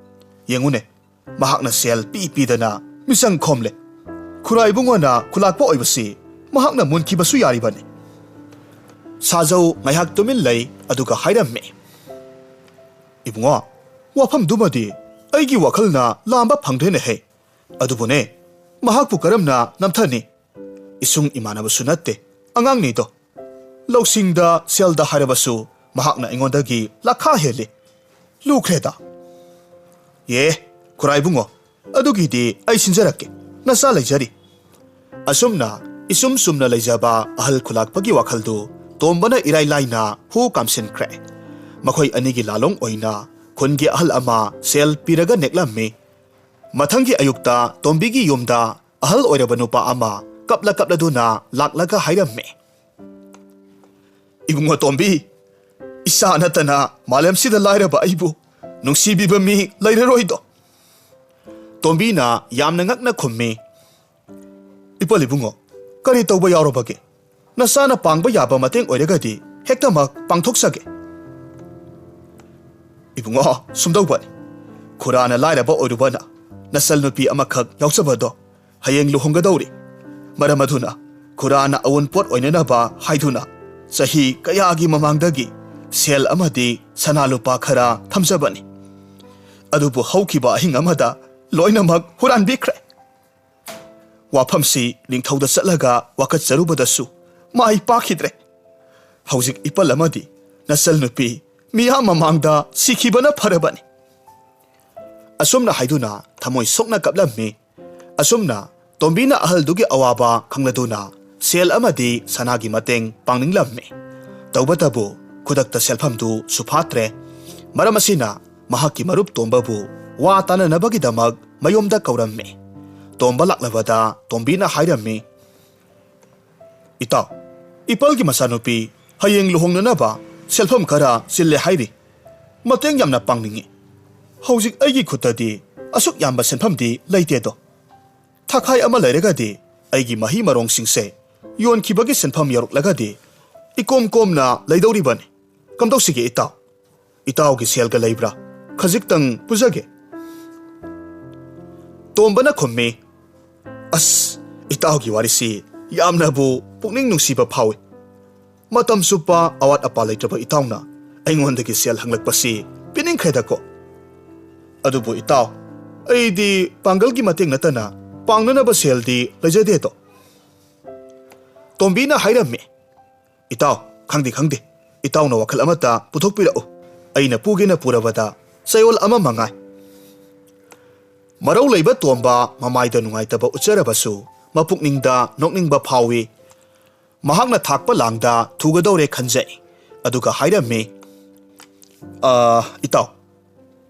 ꯌꯦꯡꯉꯨꯅꯦ, ꯃꯍꯥꯛꯅ ꯁꯦꯜ ꯄꯤ ꯄꯤꯗꯅ ꯃꯤꯆꯪ ꯈꯣꯝꯂꯦ꯫ ꯈꯨꯔꯥꯏꯕꯨꯡꯉꯣꯅ ꯈꯨꯂꯥꯛꯄ ꯑꯣꯏꯕꯁꯤ ꯃꯍꯥꯛꯅ ꯃꯨꯟꯈꯤꯕꯁꯨ ꯌꯥꯔꯤꯕꯅꯤ꯫" ꯁꯥꯖꯧ ꯉꯥꯏꯍꯥꯛ ꯇꯨꯃꯤꯟ ꯂꯩ, ꯑꯗꯨꯒ ꯍꯥꯏꯔꯝꯃꯤ, "ꯏꯕꯨꯡꯉꯣ, ꯋꯥꯐꯝꯗꯨꯃꯗꯤ ꯑꯩꯒꯤ ꯋꯥꯈꯜꯅ ꯂꯥꯝꯕ ꯐꯪꯗ꯭ꯔꯦꯅꯦꯍꯦ꯫ ꯑꯗꯨꯕꯨꯅꯦ, ꯃꯍꯥꯛꯄꯨ ꯀꯔꯝꯅ ꯅꯝꯊꯅꯤ? ꯏꯁꯨꯡ ꯏꯃꯥꯟꯅꯕꯁꯨ ꯅꯠꯇꯦ, ꯑꯉꯥꯡꯅꯤꯗꯣ꯫ ꯂꯧꯁꯤꯡꯗ, ꯁꯦꯜꯗ ꯍꯥꯏꯔꯕꯁꯨ ꯃꯍꯥꯛꯅ ꯑꯩꯉꯣꯟꯗꯒꯤ ꯂꯥꯈꯥ ꯍꯦꯜꯂꯤ꯫ ꯂꯨꯈ꯭ꯔꯦꯗ꯫" "ꯑꯦ, ꯈꯨꯔꯥꯏꯕꯨꯡꯉꯣ, ꯑꯗꯨꯒꯤꯗꯤ ꯑꯩ ꯁꯤꯟꯖꯔꯛꯀꯦ꯫ ꯅꯆꯥ ꯂꯩꯖꯔꯤ꯫" ꯑꯁꯨꯝꯅ ꯏꯁꯨꯝ ꯁꯨꯝꯅ ꯂꯩꯖꯕ ꯑꯍꯜ ꯈꯨꯂꯥꯛꯄꯒꯤ ꯋꯥꯈꯜꯗꯨ ꯇꯣꯝꯕꯅ ꯏꯔꯥꯏ ꯂꯥꯏꯅ ꯍꯨ ꯀꯥꯝꯁꯤꯟꯈ꯭ꯔꯦ꯫ ꯃꯈꯣꯏ ꯑꯅꯤꯒꯤ ꯂꯥꯂꯣꯡ ꯑꯣꯏꯅ ꯈꯨꯟꯒꯤ ꯑꯍꯜ ꯑꯃ ꯁꯦꯜ ꯄꯤꯔꯒ ꯅꯦꯛꯂꯝꯃꯤ꯫ ꯃꯊꯪꯒꯤ ꯑꯌꯨꯛꯇ ꯇꯣꯝꯕꯤꯒꯤ ꯌꯨꯝꯗ ꯑꯍꯜ ꯑꯣꯏꯔꯕ ꯅꯨꯄꯥ ꯑꯃ ꯀꯞꯂ ꯀꯞꯂꯗꯨꯅ ꯂꯥꯛꯂꯒ ꯍꯥꯏꯔꯝꯃꯤ, "ꯏꯕꯨꯡꯉꯣ ꯇꯣꯝꯕꯤ, ꯏꯆꯥ ꯅꯠꯇꯅ ꯃꯥꯂꯦꯝꯁꯤꯗ ꯂꯥꯏꯔꯕ ꯑꯩꯕꯨ ꯅꯨꯡꯁꯤꯕꯤꯕ ꯃꯤ ꯂꯩꯔꯔꯣꯏꯗꯣ?" ꯇꯣꯝꯕꯤꯅ ꯌꯥꯝꯅ ꯉꯛꯅ ꯈꯨꯝꯃꯤ, "ꯏꯄꯜ ꯏꯕꯨꯡꯉꯣ, ꯀꯔꯤ ꯇꯧꯕ ꯌꯥꯎꯔꯕꯒꯦ? ꯅꯆꯥꯅ ꯄꯥꯡꯕ ꯌꯥꯕ ꯃꯇꯦꯡ ꯑꯣꯏꯔꯒꯗꯤ ꯍꯦꯛꯇꯃꯛ ꯄꯥꯡꯊꯣꯛꯆꯒꯦ꯫" "ꯏꯕꯨꯡꯉꯣ, ꯁꯨꯝꯗꯧꯕꯅꯤ, ꯈꯨꯔꯥꯅ ꯂꯥꯏꯔꯕ ꯑꯣꯏꯔꯨꯕꯅ ꯅꯆꯜ ꯅꯨꯄꯤ ꯑꯃꯈꯛ ꯌꯥꯎꯖꯕꯗꯣ ꯍꯌꯦꯡ ꯂꯨꯍꯣꯡꯒꯗꯧꯔꯤ꯫ ꯃꯔꯝ ꯑꯗꯨꯅ ꯈꯨꯔꯥꯅ ꯑꯋꯨꯟꯄꯣꯠ ꯑꯣꯏꯅꯅꯕ ꯍꯥꯏꯗꯨꯅ ꯆꯍꯤ ꯀꯌꯥꯒꯤ ꯃꯃꯥꯡꯗꯒꯤ ꯁꯦꯜ ꯑꯃꯗꯤ ꯁꯅꯥ ꯂꯨꯄꯥ ꯈꯔ ꯊꯝꯖꯕꯅꯤ꯫ ꯑꯗꯨꯕꯨ ꯍꯧꯈꯤꯕ ꯑꯍꯤꯡ ꯑꯃꯗ ꯂꯣꯏꯅꯃꯛ ꯍꯨꯔꯥꯟꯕꯤꯈ꯭ꯔꯦ꯫" ꯋꯥꯐꯝꯁꯤ ꯅꯤꯡꯊꯧꯗ ꯆꯠꯂꯒ ꯋꯥꯀꯠꯆꯔꯨꯕꯗꯁꯨ ꯃꯥꯏ ꯄꯥꯛꯈꯤꯗ꯭ꯔꯦ꯫ ꯍꯧꯖꯤꯛ ꯏꯄꯜ ꯑꯃꯗꯤ ꯅꯆꯜ ꯅꯨꯄꯤ ꯃꯤꯌꯥꯝ ꯃꯃꯥꯡꯗ ꯁꯤꯈꯤꯕꯅ ꯐꯔꯕꯅꯤ꯫ ꯑꯁꯨꯝꯅ ꯍꯥꯏꯗꯨꯅ ꯊꯃꯣꯏ ꯁꯣꯛꯅ ꯀꯞꯂꯝꯃꯤ꯫ ꯑꯁꯨꯝꯅ ꯇꯣꯝꯕꯤꯅ ꯑꯍꯜꯗꯨꯒꯤ ꯑꯋꯥꯕ ꯈꯪꯂꯗꯨꯅ ꯁꯦꯜ ꯑꯃꯗꯤ ꯁꯅꯥꯒꯤ ꯃꯇꯦꯡ ꯄꯥꯡꯅꯤꯡꯂꯝꯃꯤ꯫ ꯇꯧꯕꯇꯕꯨ ꯈꯨꯗꯛꯇ ꯁꯦꯜꯐꯝꯗꯨ ꯁꯨꯐꯥꯠꯇ꯭ꯔꯦ꯫ ꯃꯔꯝ ꯑꯁꯤꯅ ꯃꯍꯥꯛꯀꯤ ꯃꯔꯨꯞ ꯇꯣꯝꯕꯕꯨ ꯋꯥ ꯇꯥꯅꯅꯕꯒꯤꯗꯃꯛ ꯃꯌꯨꯝꯗ ꯀꯧꯔꯝꯃꯤ꯫ ꯇꯣꯝꯕ ꯂꯥꯛꯂꯕꯗ ꯇꯣꯝꯕꯤꯅ ꯍꯥꯏꯔꯝꯃꯤ, "ꯏꯇꯥꯎ, ꯏꯄꯜꯒꯤ ꯃꯆꯥꯅꯨꯄꯤ ꯍꯌꯦꯡ ꯂꯨꯍꯣꯡꯅꯅꯕ ꯁꯦꯜꯐꯝ ꯈꯔ ꯆꯤꯜꯂꯦ ꯍꯥꯏꯔꯤ꯫ ꯃꯇꯦꯡ ꯌꯥꯝꯅ ꯄꯥꯡꯅꯤꯡꯏ꯫ ꯍꯧꯖꯤꯛ ꯑꯩꯒꯤ ꯈꯨꯠꯇꯗꯤ ꯑꯁꯨꯛ ꯌꯥꯝꯕ ꯁꯦꯟꯐꯝꯗꯤ ꯂꯩꯇꯦꯗꯣ꯫ ꯊꯥꯈꯥꯏ ꯑꯃ ꯂꯩꯔꯒꯗꯤ ꯑꯩꯒꯤ ꯃꯍꯩ ꯃꯔꯣꯡꯁꯤꯡꯁꯦ ꯌꯣꯟꯈꯤꯕꯒꯤ ꯁꯦꯟꯐꯝ ꯌꯧꯔꯛꯂꯒꯗꯤ ꯏꯀꯣꯝ ꯀꯣꯝꯅ ꯂꯩꯗꯧꯔꯤꯕꯅꯤ꯫ ꯀꯝꯗꯧꯁꯤꯒꯦ ꯏꯇꯥꯎ? ꯏꯇꯥꯎꯒꯤ ꯁꯦꯜꯒ ꯂꯩꯕ꯭ꯔꯥ? ꯈꯖꯤꯛꯇꯪ ꯄꯨꯖꯒꯦ꯫" ꯇꯣꯝꯕꯅ ꯈꯨꯝꯃꯤ, "ꯑꯁ, ꯏꯇꯥꯎꯒꯤ ꯋꯥꯔꯤꯁꯤ ꯌꯥꯝꯅꯕꯨ ꯄꯨꯛꯅꯤꯡ ꯅꯨꯡꯁꯤꯕ ꯐꯥꯎꯏ꯫ ꯃꯇꯝ ꯆꯨꯞꯄ ꯑꯋꯥꯠ ꯑꯄꯥ ꯂꯩꯇ꯭ꯔꯕ ꯏꯇꯥꯎꯅ ꯑꯩꯉꯣꯟꯗꯒꯤ ꯁꯦꯜ ꯍꯪꯂꯛꯄꯁꯤ ꯄꯤꯅꯤꯡꯈ꯭ꯔꯦꯗꯀꯣ꯫ ꯑꯗꯨꯕꯨ ꯏꯇꯥꯎ, ꯑꯩꯗꯤ ꯄꯥꯡꯒꯜꯒꯤ ꯃꯇꯦꯡ ꯅꯠꯇꯅ ꯄꯥꯡꯅꯅꯕ ꯁꯦꯜꯗꯤ ꯂꯩꯖꯗꯦꯗꯣ꯫" ꯇꯣꯝꯕꯤꯅ ꯍꯥꯏꯔꯝꯃꯤ, "ꯏꯇꯥꯎ, ꯈꯪꯗꯦ, ꯈꯪꯗꯦ꯫ ꯏꯇꯥꯎꯅ ꯋꯥꯈꯜ ꯑꯃꯠꯇ ꯄꯨꯊꯣꯛꯄꯤꯔꯛꯎ꯫ ꯑꯩꯅ ꯄꯨꯒꯦꯅ ꯄꯨꯔꯕꯗ ꯆꯌꯣꯜ ꯑꯃ ꯃꯉꯥꯏ꯫" ꯃꯔꯧ ꯂꯩꯕ ꯇꯣꯝꯕ ꯃꯃꯥꯏꯗ ꯅꯨꯡꯉꯥꯏꯇꯕ ꯎꯠꯆꯔꯕꯁꯨ ꯃꯄꯨꯛꯅꯤꯡꯗ ꯅꯣꯛꯅꯤꯡꯕ ꯐꯥꯎꯏ꯫ ꯃꯍꯥꯛꯅ ꯊꯥꯛꯄ ꯂꯥꯡꯗ ꯊꯨꯒꯗꯧꯔꯦ ꯈꯟꯖꯩ꯫ ꯑꯗꯨꯒ ꯍꯥꯏꯔꯝꯃꯤ, "ꯑ, ꯏꯇꯥꯎ,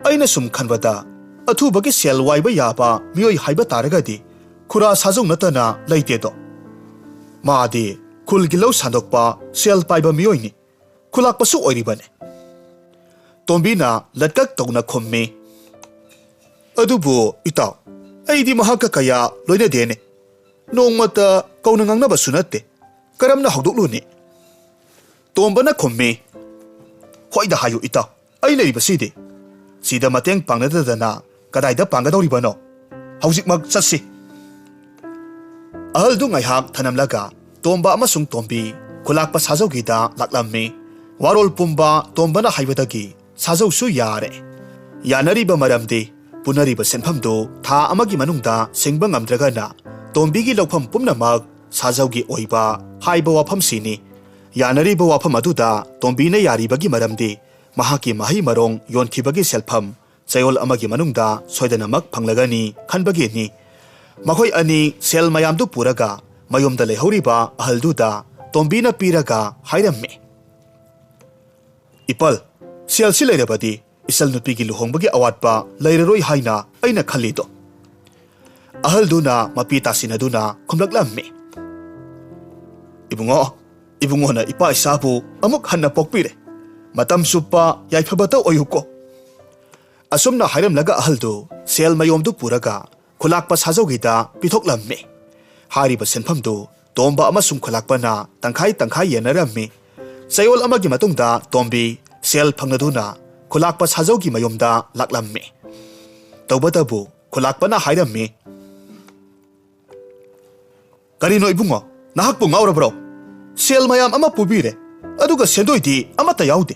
ꯑꯩꯅ ꯁꯨꯝ ꯈꯟꯕꯗ ꯑꯊꯨꯕꯒꯤ ꯁꯦꯜ ꯋꯥꯏꯕ ꯌꯥꯕ ꯃꯤꯑꯣꯏ ꯍꯥꯏꯕ ꯇꯥꯔꯒꯗꯤ ꯈꯨꯔꯥ ꯁꯥꯖꯧ ꯅꯠꯇꯅ ꯂꯩꯇꯦꯗꯣ꯫ ꯃꯥꯗꯤ ꯈꯨꯜꯒꯤ ꯂꯧ ꯁꯥꯟꯗꯣꯛꯄ ꯁꯦꯜ ꯄꯥꯏꯕ ꯃꯤꯑꯣꯏꯅꯤ꯫ ꯈꯨꯂꯥꯛꯄꯁꯨ ꯑꯣꯏꯔꯤꯕꯅꯤ꯫" ꯇꯣꯝꯕꯤꯅ ꯂꯠꯀꯛ ꯇꯧꯅ ꯈꯨꯝꯃꯤ, "ꯑꯗꯨꯕꯨ ꯏꯇꯥꯎ, ꯑꯩꯗꯤ ꯃꯍꯥꯛꯀ ꯀꯌꯥ ꯂꯣꯏꯅꯗꯦꯅꯦ꯫ ꯅꯣꯡꯃꯇ ꯀꯧꯅ ꯉꯥꯡꯅꯕꯁꯨ ꯅꯠꯇꯦ꯫ ꯀꯔꯝꯅ ꯍꯧꯗꯣꯛꯂꯨꯅꯤ?" ꯇꯣꯝꯕꯅ ꯈꯨꯝꯃꯤ, "ꯍꯣꯏꯗ ꯍꯥꯏꯌꯨ ꯏꯇꯥꯎ, ꯑꯩ ꯂꯩꯔꯤꯕꯁꯤꯗꯤ꯫ ꯁꯤꯗ ꯃꯇꯦꯡ ꯄꯥꯡꯅꯗꯗꯅ ꯀꯗꯥꯏꯗ ꯄꯥꯡꯒꯗꯧꯔꯤꯕꯅꯣ? ꯍꯧꯖꯤꯛꯃꯛ ꯆꯠꯁꯤ꯫" ꯑꯍꯜꯗꯨ ꯉꯥꯏꯍꯥꯛ ꯊꯅꯝꯂꯒ ꯇꯣꯝꯕ ꯑꯃꯁꯨꯡ ꯇꯣꯝꯕꯤ ꯈꯨꯂꯥꯛꯄ ꯁꯥꯖꯧꯒꯤꯗ ꯂꯥꯛꯂꯝꯃꯤ꯫ ꯋꯥꯔꯣꯜ ꯄꯨꯝꯕ ꯇꯣꯝꯕꯅ ꯍꯥꯏꯕꯗꯒꯤ ꯁꯥꯖꯧꯁꯨ ꯌꯥꯔꯦ꯫ ꯌꯥꯅꯔꯤꯕ ꯃꯔꯝꯗꯤ ꯄꯨꯅꯔꯤꯕ ꯁꯦꯟꯐꯝꯗꯨ ꯊꯥ ꯑꯃꯒꯤ ꯃꯅꯨꯡꯗ ꯁꯤꯡꯕ ꯉꯝꯗ꯭ꯔꯒꯅ ꯇꯣꯝꯕꯤꯒꯤ ꯂꯧꯐꯝ ꯄꯨꯝꯅꯃꯛ ꯁꯥꯖꯧꯒꯤ ꯑꯣꯏꯕ ꯍꯥꯏꯕ ꯋꯥꯐꯝꯁꯤꯅꯤ꯫ ꯌꯥꯅꯔꯤꯕ ꯋꯥꯐꯝ ꯑꯗꯨꯗ ꯇꯣꯝꯕꯤꯅ ꯌꯥꯔꯤꯕꯒꯤ ꯃꯔꯝꯗꯤ ꯃꯍꯥꯛꯀꯤ ꯃꯍꯩ ꯃꯔꯣꯡ ꯌꯣꯟꯈꯤꯕꯒꯤ ꯁꯦꯜꯐꯝ ꯆꯌꯣꯜ ꯑꯃꯒꯤ ꯃꯅꯨꯡꯗ ꯁꯣꯏꯗꯅꯃꯛ ꯐꯪꯂꯒꯅꯤ ꯈꯟꯕꯒꯤꯅꯤ꯫ ꯃꯈꯣꯏ ꯑꯅꯤ ꯁꯦꯜ ꯃꯌꯥꯝꯗꯨ ꯄꯨꯔꯒ ꯃꯌꯨꯝꯗ ꯂꯩꯍꯧꯔꯤꯕ ꯑꯍꯜꯗꯨꯗ ꯇꯣꯝꯕꯤꯅ ꯄꯤꯔꯒ ꯍꯥꯏꯔꯝꯃꯤ, "ꯏꯄꯜ, ꯁꯦꯜꯁꯤ ꯂꯩꯔꯕꯗꯤ ꯏꯆꯜ ꯅꯨꯄꯤꯒꯤ ꯂꯨꯍꯣꯡꯕꯒꯤ ꯑꯋꯥꯠꯄ ꯂꯩꯔꯔꯣꯏ ꯍꯥꯏꯅ ꯑꯩꯅ ꯈꯜꯂꯤꯗꯣ?" ꯑꯍꯜꯗꯨꯅ ꯃꯄꯤ ꯇꯥꯁꯤꯟꯅꯗꯨꯅ ꯈꯨꯝꯂꯛꯂꯝꯃꯤ, "ꯏꯕꯨꯡꯉꯣ, ꯏꯕꯨꯡꯉꯣꯅ ꯏꯄꯥ ꯏꯆꯥꯕꯨ ꯑꯃꯨꯛ ꯍꯟꯅ ꯄꯣꯛꯄꯤꯔꯦ꯫ ꯃꯇꯝ ꯆꯨꯞꯄ ꯌꯥꯏꯐꯕꯇ ꯑꯣꯏꯌꯨꯀꯣ꯫" ꯑꯁꯨꯝꯅ ꯍꯥꯏꯔꯝꯂꯒ ꯑꯍꯜꯗꯨ ꯁꯦꯜ ꯃꯌꯣꯝꯗꯨ ꯄꯨꯔꯒ ꯈꯨꯂꯥꯛꯄ ꯁꯥꯖꯧꯒꯤꯗ ꯄꯤꯊꯣꯛꯂꯝꯃꯤ꯫ ꯍꯥꯏꯔꯤꯕ ꯁꯦꯟꯐꯝꯗꯨ ꯇꯣꯝꯕ ꯑꯃꯁꯨꯡ ꯈꯨꯂꯥꯛꯄꯅ ꯇꯪꯈꯥꯏ ꯇꯪꯈꯥꯏ ꯌꯦꯟꯅꯔꯝꯃꯤ꯫ ꯆꯌꯣꯜ ꯑꯃꯒꯤ ꯃꯇꯨꯡꯗ ꯇꯣꯝꯕꯤ ꯁꯦꯜ ꯐꯪꯂꯗꯨꯅ ꯈꯨꯂꯥꯛꯄ ꯁꯥꯖꯧꯒꯤ ꯃꯌꯨꯝꯗ ꯂꯥꯛꯂꯝꯃꯤ꯫ ꯇꯧꯕꯇꯕꯨ ꯈꯨꯂꯥꯛꯄꯅ ꯍꯥꯏꯔꯝꯃꯤ, "ꯀꯔꯤꯅꯣ ꯏꯕꯨꯡꯉꯣ, ꯅꯍꯥꯛꯄꯨ ꯉꯥꯎꯔꯕ꯭ꯔꯣ? ꯁꯦꯜ ꯃꯌꯥꯝ ꯑꯃ ꯄꯨꯕꯤꯔꯦ, ꯑꯗꯨꯒ ꯁꯦꯟꯗꯣꯏꯗꯤ ꯑꯃꯠꯇ ꯌꯥꯎꯗꯦ꯫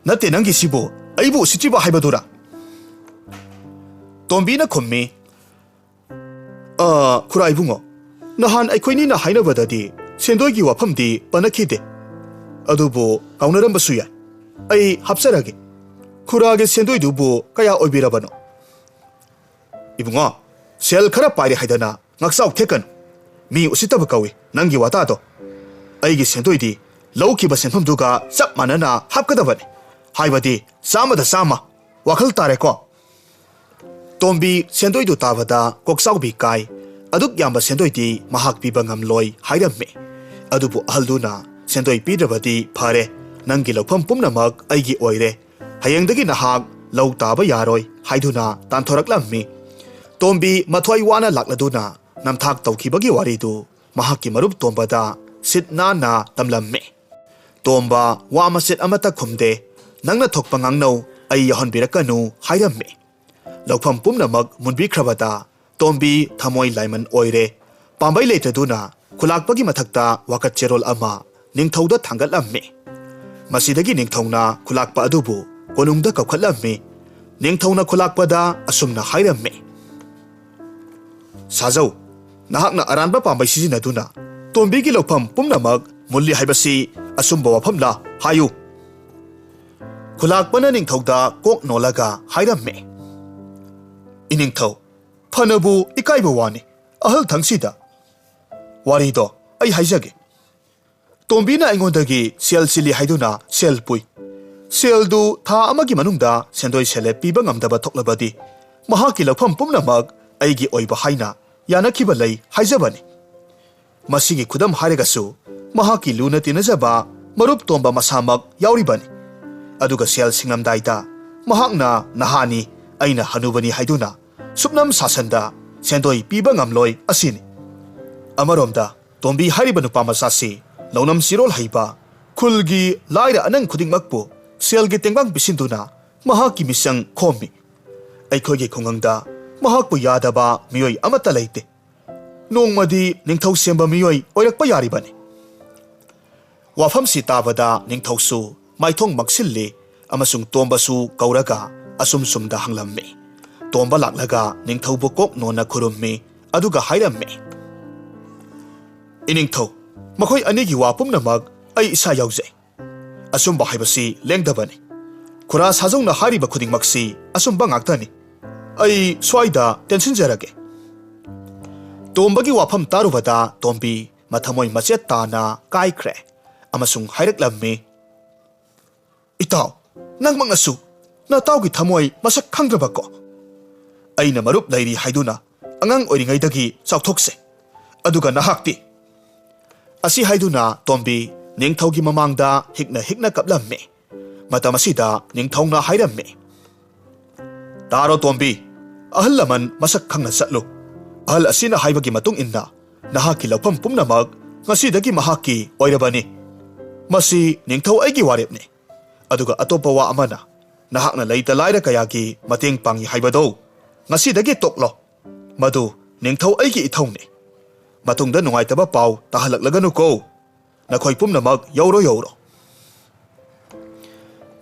ꯅꯠꯇꯦ, ꯅꯪꯒꯤꯁꯤꯕꯨ ꯑꯩꯕꯨ ꯎꯁꯤꯠꯇ꯭ꯔꯤꯕ ꯍꯥꯏꯕꯗꯨꯔꯥ?" ꯇꯣꯝꯕꯤꯅ ꯈꯨꯝꯃꯤ, "ꯑ, ꯈꯨꯔꯥ ꯏꯕꯨꯡꯉꯣ, ꯅꯍꯥꯟ ꯑꯩꯈꯣꯏꯅꯤꯅ ꯍꯥꯏꯅꯕꯗꯗꯤ ꯁꯦꯟꯗꯣꯏꯒꯤ ꯋꯥꯐꯝꯗꯤ ꯄꯟꯅꯈꯤꯗꯦ꯫ ꯑꯗꯨꯕꯨ ꯀꯥꯎꯅꯔꯝꯕꯁꯨ ꯌꯥꯏ꯫ ꯑꯩ ꯍꯥꯞꯆꯔꯒꯦ꯫ ꯈꯨꯔꯥꯒꯤ ꯁꯦꯟꯗꯣꯏꯗꯨꯕꯨ ꯀꯌꯥ ꯑꯣꯏꯕꯤꯔꯕꯅꯣ?" "ꯏꯕꯨꯡꯉꯣ, ꯁꯦꯜ ꯈꯔ ꯄꯥꯏꯔꯦ ꯍꯥꯏꯗꯅ ꯉꯥꯛꯆꯥꯎ ꯊꯦꯛꯀꯅꯨ꯫ ꯃꯤ ꯎꯁꯤꯠꯇꯕ ꯀꯧꯏ ꯅꯪꯒꯤ ꯋꯥꯇꯥꯗꯣ꯫ ꯑꯩꯒꯤ ꯁꯦꯟꯗꯣꯏꯗꯤ ꯂꯧꯈꯤꯕ ꯁꯦꯟꯐꯝꯗꯨꯒ ꯆꯞ ꯃꯥꯟꯅꯅ ꯍꯥꯞꯀꯗꯕꯅꯤ꯫ ꯍꯥꯏꯕꯗꯤ ꯆꯥꯝꯃꯗ ꯆꯥꯝꯃ꯫ ꯋꯥꯈꯜ ꯇꯥꯔꯦꯀꯣ?" ꯇꯣꯝꯕꯤ ꯁꯦꯟꯗꯣꯏꯗꯨ ꯇꯥꯕꯗ ꯀꯣꯛꯆꯥꯎꯕꯤ ꯀꯥꯏ꯫ ꯑꯗꯨꯛ ꯌꯥꯝꯕ ꯁꯦꯟꯗꯣꯏꯗꯤ ꯃꯍꯥꯛ ꯄꯤꯕ ꯉꯝꯂꯣꯏ ꯍꯥꯏꯔꯝꯃꯤ꯫ ꯑꯗꯨꯕꯨ ꯑꯍꯜꯗꯨꯅ ꯁꯦꯟꯗꯣꯏ ꯄꯤꯗ꯭ꯔꯕꯗꯤ ꯐꯔꯦ, ꯅꯪꯒꯤ ꯂꯧꯐꯝ ꯄꯨꯝꯅꯃꯛ ꯑꯩꯒꯤ ꯑꯣꯏꯔꯦ, ꯍꯌꯦꯡꯗꯒꯤ ꯅꯍꯥꯛ ꯂꯧ ꯇꯥꯕ ꯌꯥꯔꯣꯏ ꯍꯥꯏꯗꯨꯅ ꯇꯥꯟꯊꯣꯔꯛꯂꯝꯃꯤ꯫ ꯇꯣꯝꯕꯤ ꯃꯊ꯭ꯋꯥꯏ ꯋꯥꯅ ꯂꯥꯛꯂꯗꯨꯅ ꯅꯝꯊꯥꯛ ꯇꯧꯈꯤꯕꯒꯤ ꯋꯥꯔꯤꯗꯨ ꯃꯍꯥꯛꯀꯤ ꯃꯔꯨꯞ ꯇꯣꯝꯕꯗ ꯁꯤꯠ ꯅꯥꯟꯅ ꯇꯝꯂꯝꯃꯤ꯫ ꯇꯣꯝꯕ ꯋꯥ ꯃꯆꯦꯠ ꯑꯃꯠꯇ ꯈꯨꯝꯗꯦ꯫ "ꯅꯪꯅ ꯊꯣꯛꯄ ꯉꯥꯡꯅꯧ, ꯑꯩ ꯌꯥꯎꯍꯟꯕꯤꯔꯛꯀꯅꯨ" ꯍꯥꯏꯔꯝꯃꯤ꯫ ꯂꯧꯐꯝ ꯄꯨꯝꯅꯃꯛ ꯃꯨꯟꯕꯤꯈ꯭ꯔꯕꯗ ꯇꯣꯝꯕꯤ ꯊꯃꯣꯏ ꯂꯥꯏꯃꯟ ꯑꯣꯏꯔꯦ꯫ ꯄꯥꯝꯕꯩ ꯂꯩꯇꯗꯨꯅ ꯈꯨꯂꯥꯛꯄꯒꯤ ꯃꯊꯛꯇ ꯋꯥꯀꯠ ꯆꯦꯔꯣꯜ ꯑꯃ ꯅꯤꯡꯊꯧꯗ ꯊꯥꯡꯒꯠꯂꯝꯃꯤ꯫ ꯃꯁꯤꯗꯒꯤ ꯅꯤꯡꯊꯧꯅ ꯈꯨꯂꯥꯛꯄ ꯑꯗꯨꯕꯨ ꯀꯣꯅꯨꯡꯗ ꯀꯧꯈꯠꯂꯝꯃꯤ꯫ ꯅꯤꯡꯊꯧꯅ ꯈꯨꯂꯥꯛꯄꯗ ꯑꯁꯨꯝꯅ ꯍꯥꯏꯔꯝꯃꯤ, "ꯁꯥꯖꯧ, ꯅꯍꯥꯛꯅ ꯑꯔꯥꯟꯕ ꯄꯥꯝꯕꯩ ꯁꯤꯖꯤꯟꯅꯗꯨꯅ ꯇꯣꯝꯕꯤꯒꯤ ꯂꯧꯐꯝ ꯄꯨꯝꯅꯃꯛ ꯃꯨꯜꯂꯤ ꯍꯥꯏꯕꯁꯤ ꯑꯆꯨꯝꯕ ꯋꯥꯐꯝꯂꯥ? ꯍꯥꯏꯌꯨ꯫ ꯈꯨꯂꯥꯛꯄꯅ ꯅꯤꯡꯊꯧꯗ ꯀꯣꯛ ꯅꯣꯜꯂꯒ ꯍꯥꯏꯔꯝꯃꯤ, "ꯏꯅꯤꯡꯊꯧ, ꯐꯅꯕꯨ ꯏꯀꯥꯏꯕ ꯋꯥꯅꯤ, ꯑꯍꯜ ꯊꯪꯁꯤꯗ꯫ ꯋꯥꯔꯤꯗꯣ ꯑꯩ ꯍꯥꯏꯖꯒꯦ꯫ ꯇꯣꯝꯕꯤꯅ ꯑꯩꯉꯣꯟꯗꯒꯤ ꯁꯦꯜ ꯆꯤꯜꯂꯤ ꯍꯥꯏꯗꯨꯅ ꯁꯦꯜ ꯄꯨꯏ꯫ ꯁꯦꯜꯗꯨ ꯊꯥ ꯑꯃꯒꯤ ꯃꯅꯨꯡꯗ ꯁꯦꯟꯗꯣꯏ ꯁꯦꯜꯂꯦꯞ ꯄꯤꯕ ꯉꯝꯗꯕ ꯊꯣꯛꯂꯕꯗꯤ ꯃꯍꯥꯛꯀꯤ ꯂꯧꯐꯝ ꯄꯨꯝꯅꯃꯛ ꯑꯩꯒꯤ ꯑꯣꯏꯕ ꯍꯥꯏꯅ ꯌꯥꯅꯈꯤꯕ ꯂꯩ ꯍꯥꯏꯖꯕꯅꯤ꯫ ꯃꯁꯤꯒꯤ ꯈꯨꯗꯝ ꯍꯥꯏꯔꯒꯁꯨ ꯃꯍꯥꯛꯀꯤ ꯂꯨꯅ ꯇꯤꯟꯅꯖꯕ ꯃꯔꯨꯞ ꯇꯣꯝꯕ ꯃꯁꯥꯃꯛ ꯌꯥꯎꯔꯤꯕꯅꯤ꯫ ꯑꯗꯨꯒ ꯁꯦꯜ ꯁꯤꯡꯂꯝꯗꯥꯏꯗ ꯃꯍꯥꯛꯅ ꯅꯍꯥꯅꯤ, ꯑꯩꯅ ꯍꯅꯨꯕꯅꯤ ꯍꯥꯏꯗꯨꯅ ꯁꯨꯞꯅꯝ ꯁꯥꯁꯟꯗ ꯁꯦꯟꯗꯣꯏ ꯄꯤꯕ ꯉꯝꯂꯣꯏ ꯑꯁꯤꯅꯤ꯫ ꯑꯃꯔꯣꯝꯗ ꯇꯣꯝꯕꯤ ꯍꯥꯏꯔꯤꯕ ꯅꯨꯄꯥ ꯃꯆꯥꯁꯤ ꯂꯧꯅꯝ ꯆꯤꯔꯣꯜ ꯍꯩꯕ, ꯈꯨꯜꯒꯤ ꯂꯥꯏꯔ ꯑꯅꯪ ꯈꯨꯗꯤꯡꯃꯛꯄꯨ ꯁꯦꯜꯒꯤ ꯇꯦꯡꯕꯥꯡ ꯄꯤꯁꯤꯟꯗꯨꯅ ꯃꯍꯥꯛꯀꯤ ꯃꯤꯆꯪ ꯈꯣꯝꯃꯤ꯫ ꯑꯩꯈꯣꯏꯒꯤ ꯈꯨꯡꯒꯪꯗ ꯃꯍꯥꯛꯄꯨ ꯌꯥꯗꯕ ꯃꯤꯑꯣꯏ ꯑꯃꯠꯇ ꯂꯩꯇꯦ꯫ ꯅꯣꯡꯃꯗꯤ ꯅꯤꯡꯊꯧ ꯁꯦꯝꯕ ꯃꯤꯑꯣꯏ ꯑꯣꯏꯔꯛꯄ ꯌꯥꯔꯤꯕꯅꯤ꯫" ꯋꯥꯐꯝꯁꯤ ꯇꯥꯕꯗ ꯅꯤꯡꯊꯧꯁꯨ ꯃꯥꯏꯊꯣꯡ ꯃꯛꯁꯤꯜꯂꯤ ꯑꯃꯁꯨꯡ ꯇꯣꯝꯕꯁꯨ ꯀꯧꯔꯒ ꯑꯁꯨꯝ ꯁꯨꯝꯗ ꯍꯪꯂꯝꯃꯤ꯫ ꯇꯣꯝꯕ ꯂꯥꯛꯂꯒ ꯅꯤꯡꯊꯧꯕꯨ ꯀꯣꯛ ꯅꯣꯟꯅ ꯈꯨꯔꯨꯝꯃꯤ, ꯑꯗꯨꯒ ꯍꯥꯏꯔꯝꯃꯤ, "ꯏꯅꯤꯡꯊꯧ, ꯃꯈꯣꯏ ꯑꯅꯤꯒꯤ ꯋꯥ ꯄꯨꯝꯅꯃꯛ ꯑꯩ ꯏꯁꯥ ꯌꯥꯎꯖꯩ꯫ ꯑꯆꯨꯝꯕ ꯍꯥꯏꯕꯁꯤ ꯂꯦꯡꯗꯕꯅꯤ꯫ ꯈꯨꯔꯥ ꯁꯥꯖꯧꯅ ꯍꯥꯏꯔꯤꯕ ꯈꯨꯗꯤꯡꯃꯛꯁꯤ ꯑꯆꯨꯝꯕ ꯉꯥꯛꯇꯅꯤ꯫ ꯑꯩ ꯁ꯭ꯋꯥꯏꯗ ꯇꯦꯟꯁꯤꯟꯖꯔꯒꯦ꯫" ꯇꯣꯝꯕꯒꯤ ꯋꯥꯐꯝ ꯇꯥꯔꯨꯕꯗ ꯇꯣꯝꯕꯤ ꯃꯊꯃꯣꯏ ꯃꯆꯦꯠ ꯇꯥꯅ ꯀꯥꯏꯈ꯭ꯔꯦ ꯑꯃꯁꯨꯡ ꯍꯥꯏꯔꯛꯂꯝꯃꯤ, "ꯏꯇꯥꯎ, ꯅꯪꯃꯛꯅꯁꯨ ꯅꯇꯥꯎꯒꯤ ꯊꯃꯣꯏ ꯃꯁꯛ ꯈꯪꯗ꯭ꯔꯕꯀꯣ? ꯑꯩꯅ ꯃꯔꯨꯞ ꯂꯩꯔꯤ ꯍꯥꯏꯗꯨꯅ ꯑꯉꯥꯡ ꯑꯣꯏꯔꯤꯉꯩꯗꯒꯤ ꯆꯥꯎꯊꯣꯛꯆꯩ꯫ ꯑꯗꯨꯒ ꯅꯍꯥꯛꯇꯤ?" ꯑꯁꯤ ꯍꯥꯏꯗꯨꯅ ꯇꯣꯝꯕꯤ ꯅꯤꯡꯊꯧꯒꯤ ꯃꯃꯥꯡꯗ ꯍꯤꯛꯅ ꯍꯤꯛꯅ ꯀꯞꯂꯝꯃꯤ꯫ ꯃꯇꯝ ꯑꯁꯤꯗ ꯅꯤꯡꯊꯧꯅ ꯍꯥꯏꯔꯝꯃꯤ, "ꯇꯥꯔꯣ ꯇꯣꯝꯕꯤ, ꯑꯍꯜ ꯂꯃꯟ ꯃꯁꯛ ꯈꯪꯅ ꯆꯠꯂꯨ꯫ ꯑꯍꯜ ꯑꯁꯤꯅ ꯍꯥꯏꯕꯒꯤ ꯃꯇꯨꯡ ꯏꯟꯅ ꯅꯍꯥꯛꯀꯤ ꯂꯧꯐꯝ ꯄꯨꯝꯅꯃꯛ ꯉꯁꯤꯗꯒꯤ ꯃꯍꯥꯛꯀꯤ ꯑꯣꯏꯔꯕꯅꯤ꯫ ꯃꯁꯤ ꯅꯤꯡꯊꯧ ꯑꯩꯒꯤ ꯋꯥꯔꯦꯞꯅꯤ꯫ ꯑꯗꯨꯒ ꯑꯇꯣꯞꯄ ꯋꯥ ꯑꯃꯅ, ꯅꯍꯥꯛꯅ ꯂꯩꯇ ꯂꯥꯏꯔ ꯀꯌꯥꯒꯤ ꯃꯇꯦꯡ ꯄꯥꯡꯏ ꯍꯥꯏꯕꯗꯣ ꯉꯁꯤꯗꯒꯤ ꯇꯣꯛꯂꯣ꯫ ꯃꯗꯨ ꯅꯤꯡꯊꯧ ꯑꯩꯒꯤ ꯏꯊꯧꯅꯤ꯫ ꯃꯇꯨꯡꯗ ꯅꯨꯡꯉꯥꯏꯇꯕ ꯄꯥꯎ ꯇꯥꯍꯜꯂꯛꯂꯒꯅꯨꯀꯣ꯫ ꯅꯈꯣꯏ ꯄꯨꯝꯅꯃꯛ ꯌꯧꯔꯣ ꯌꯧꯔꯣ꯫"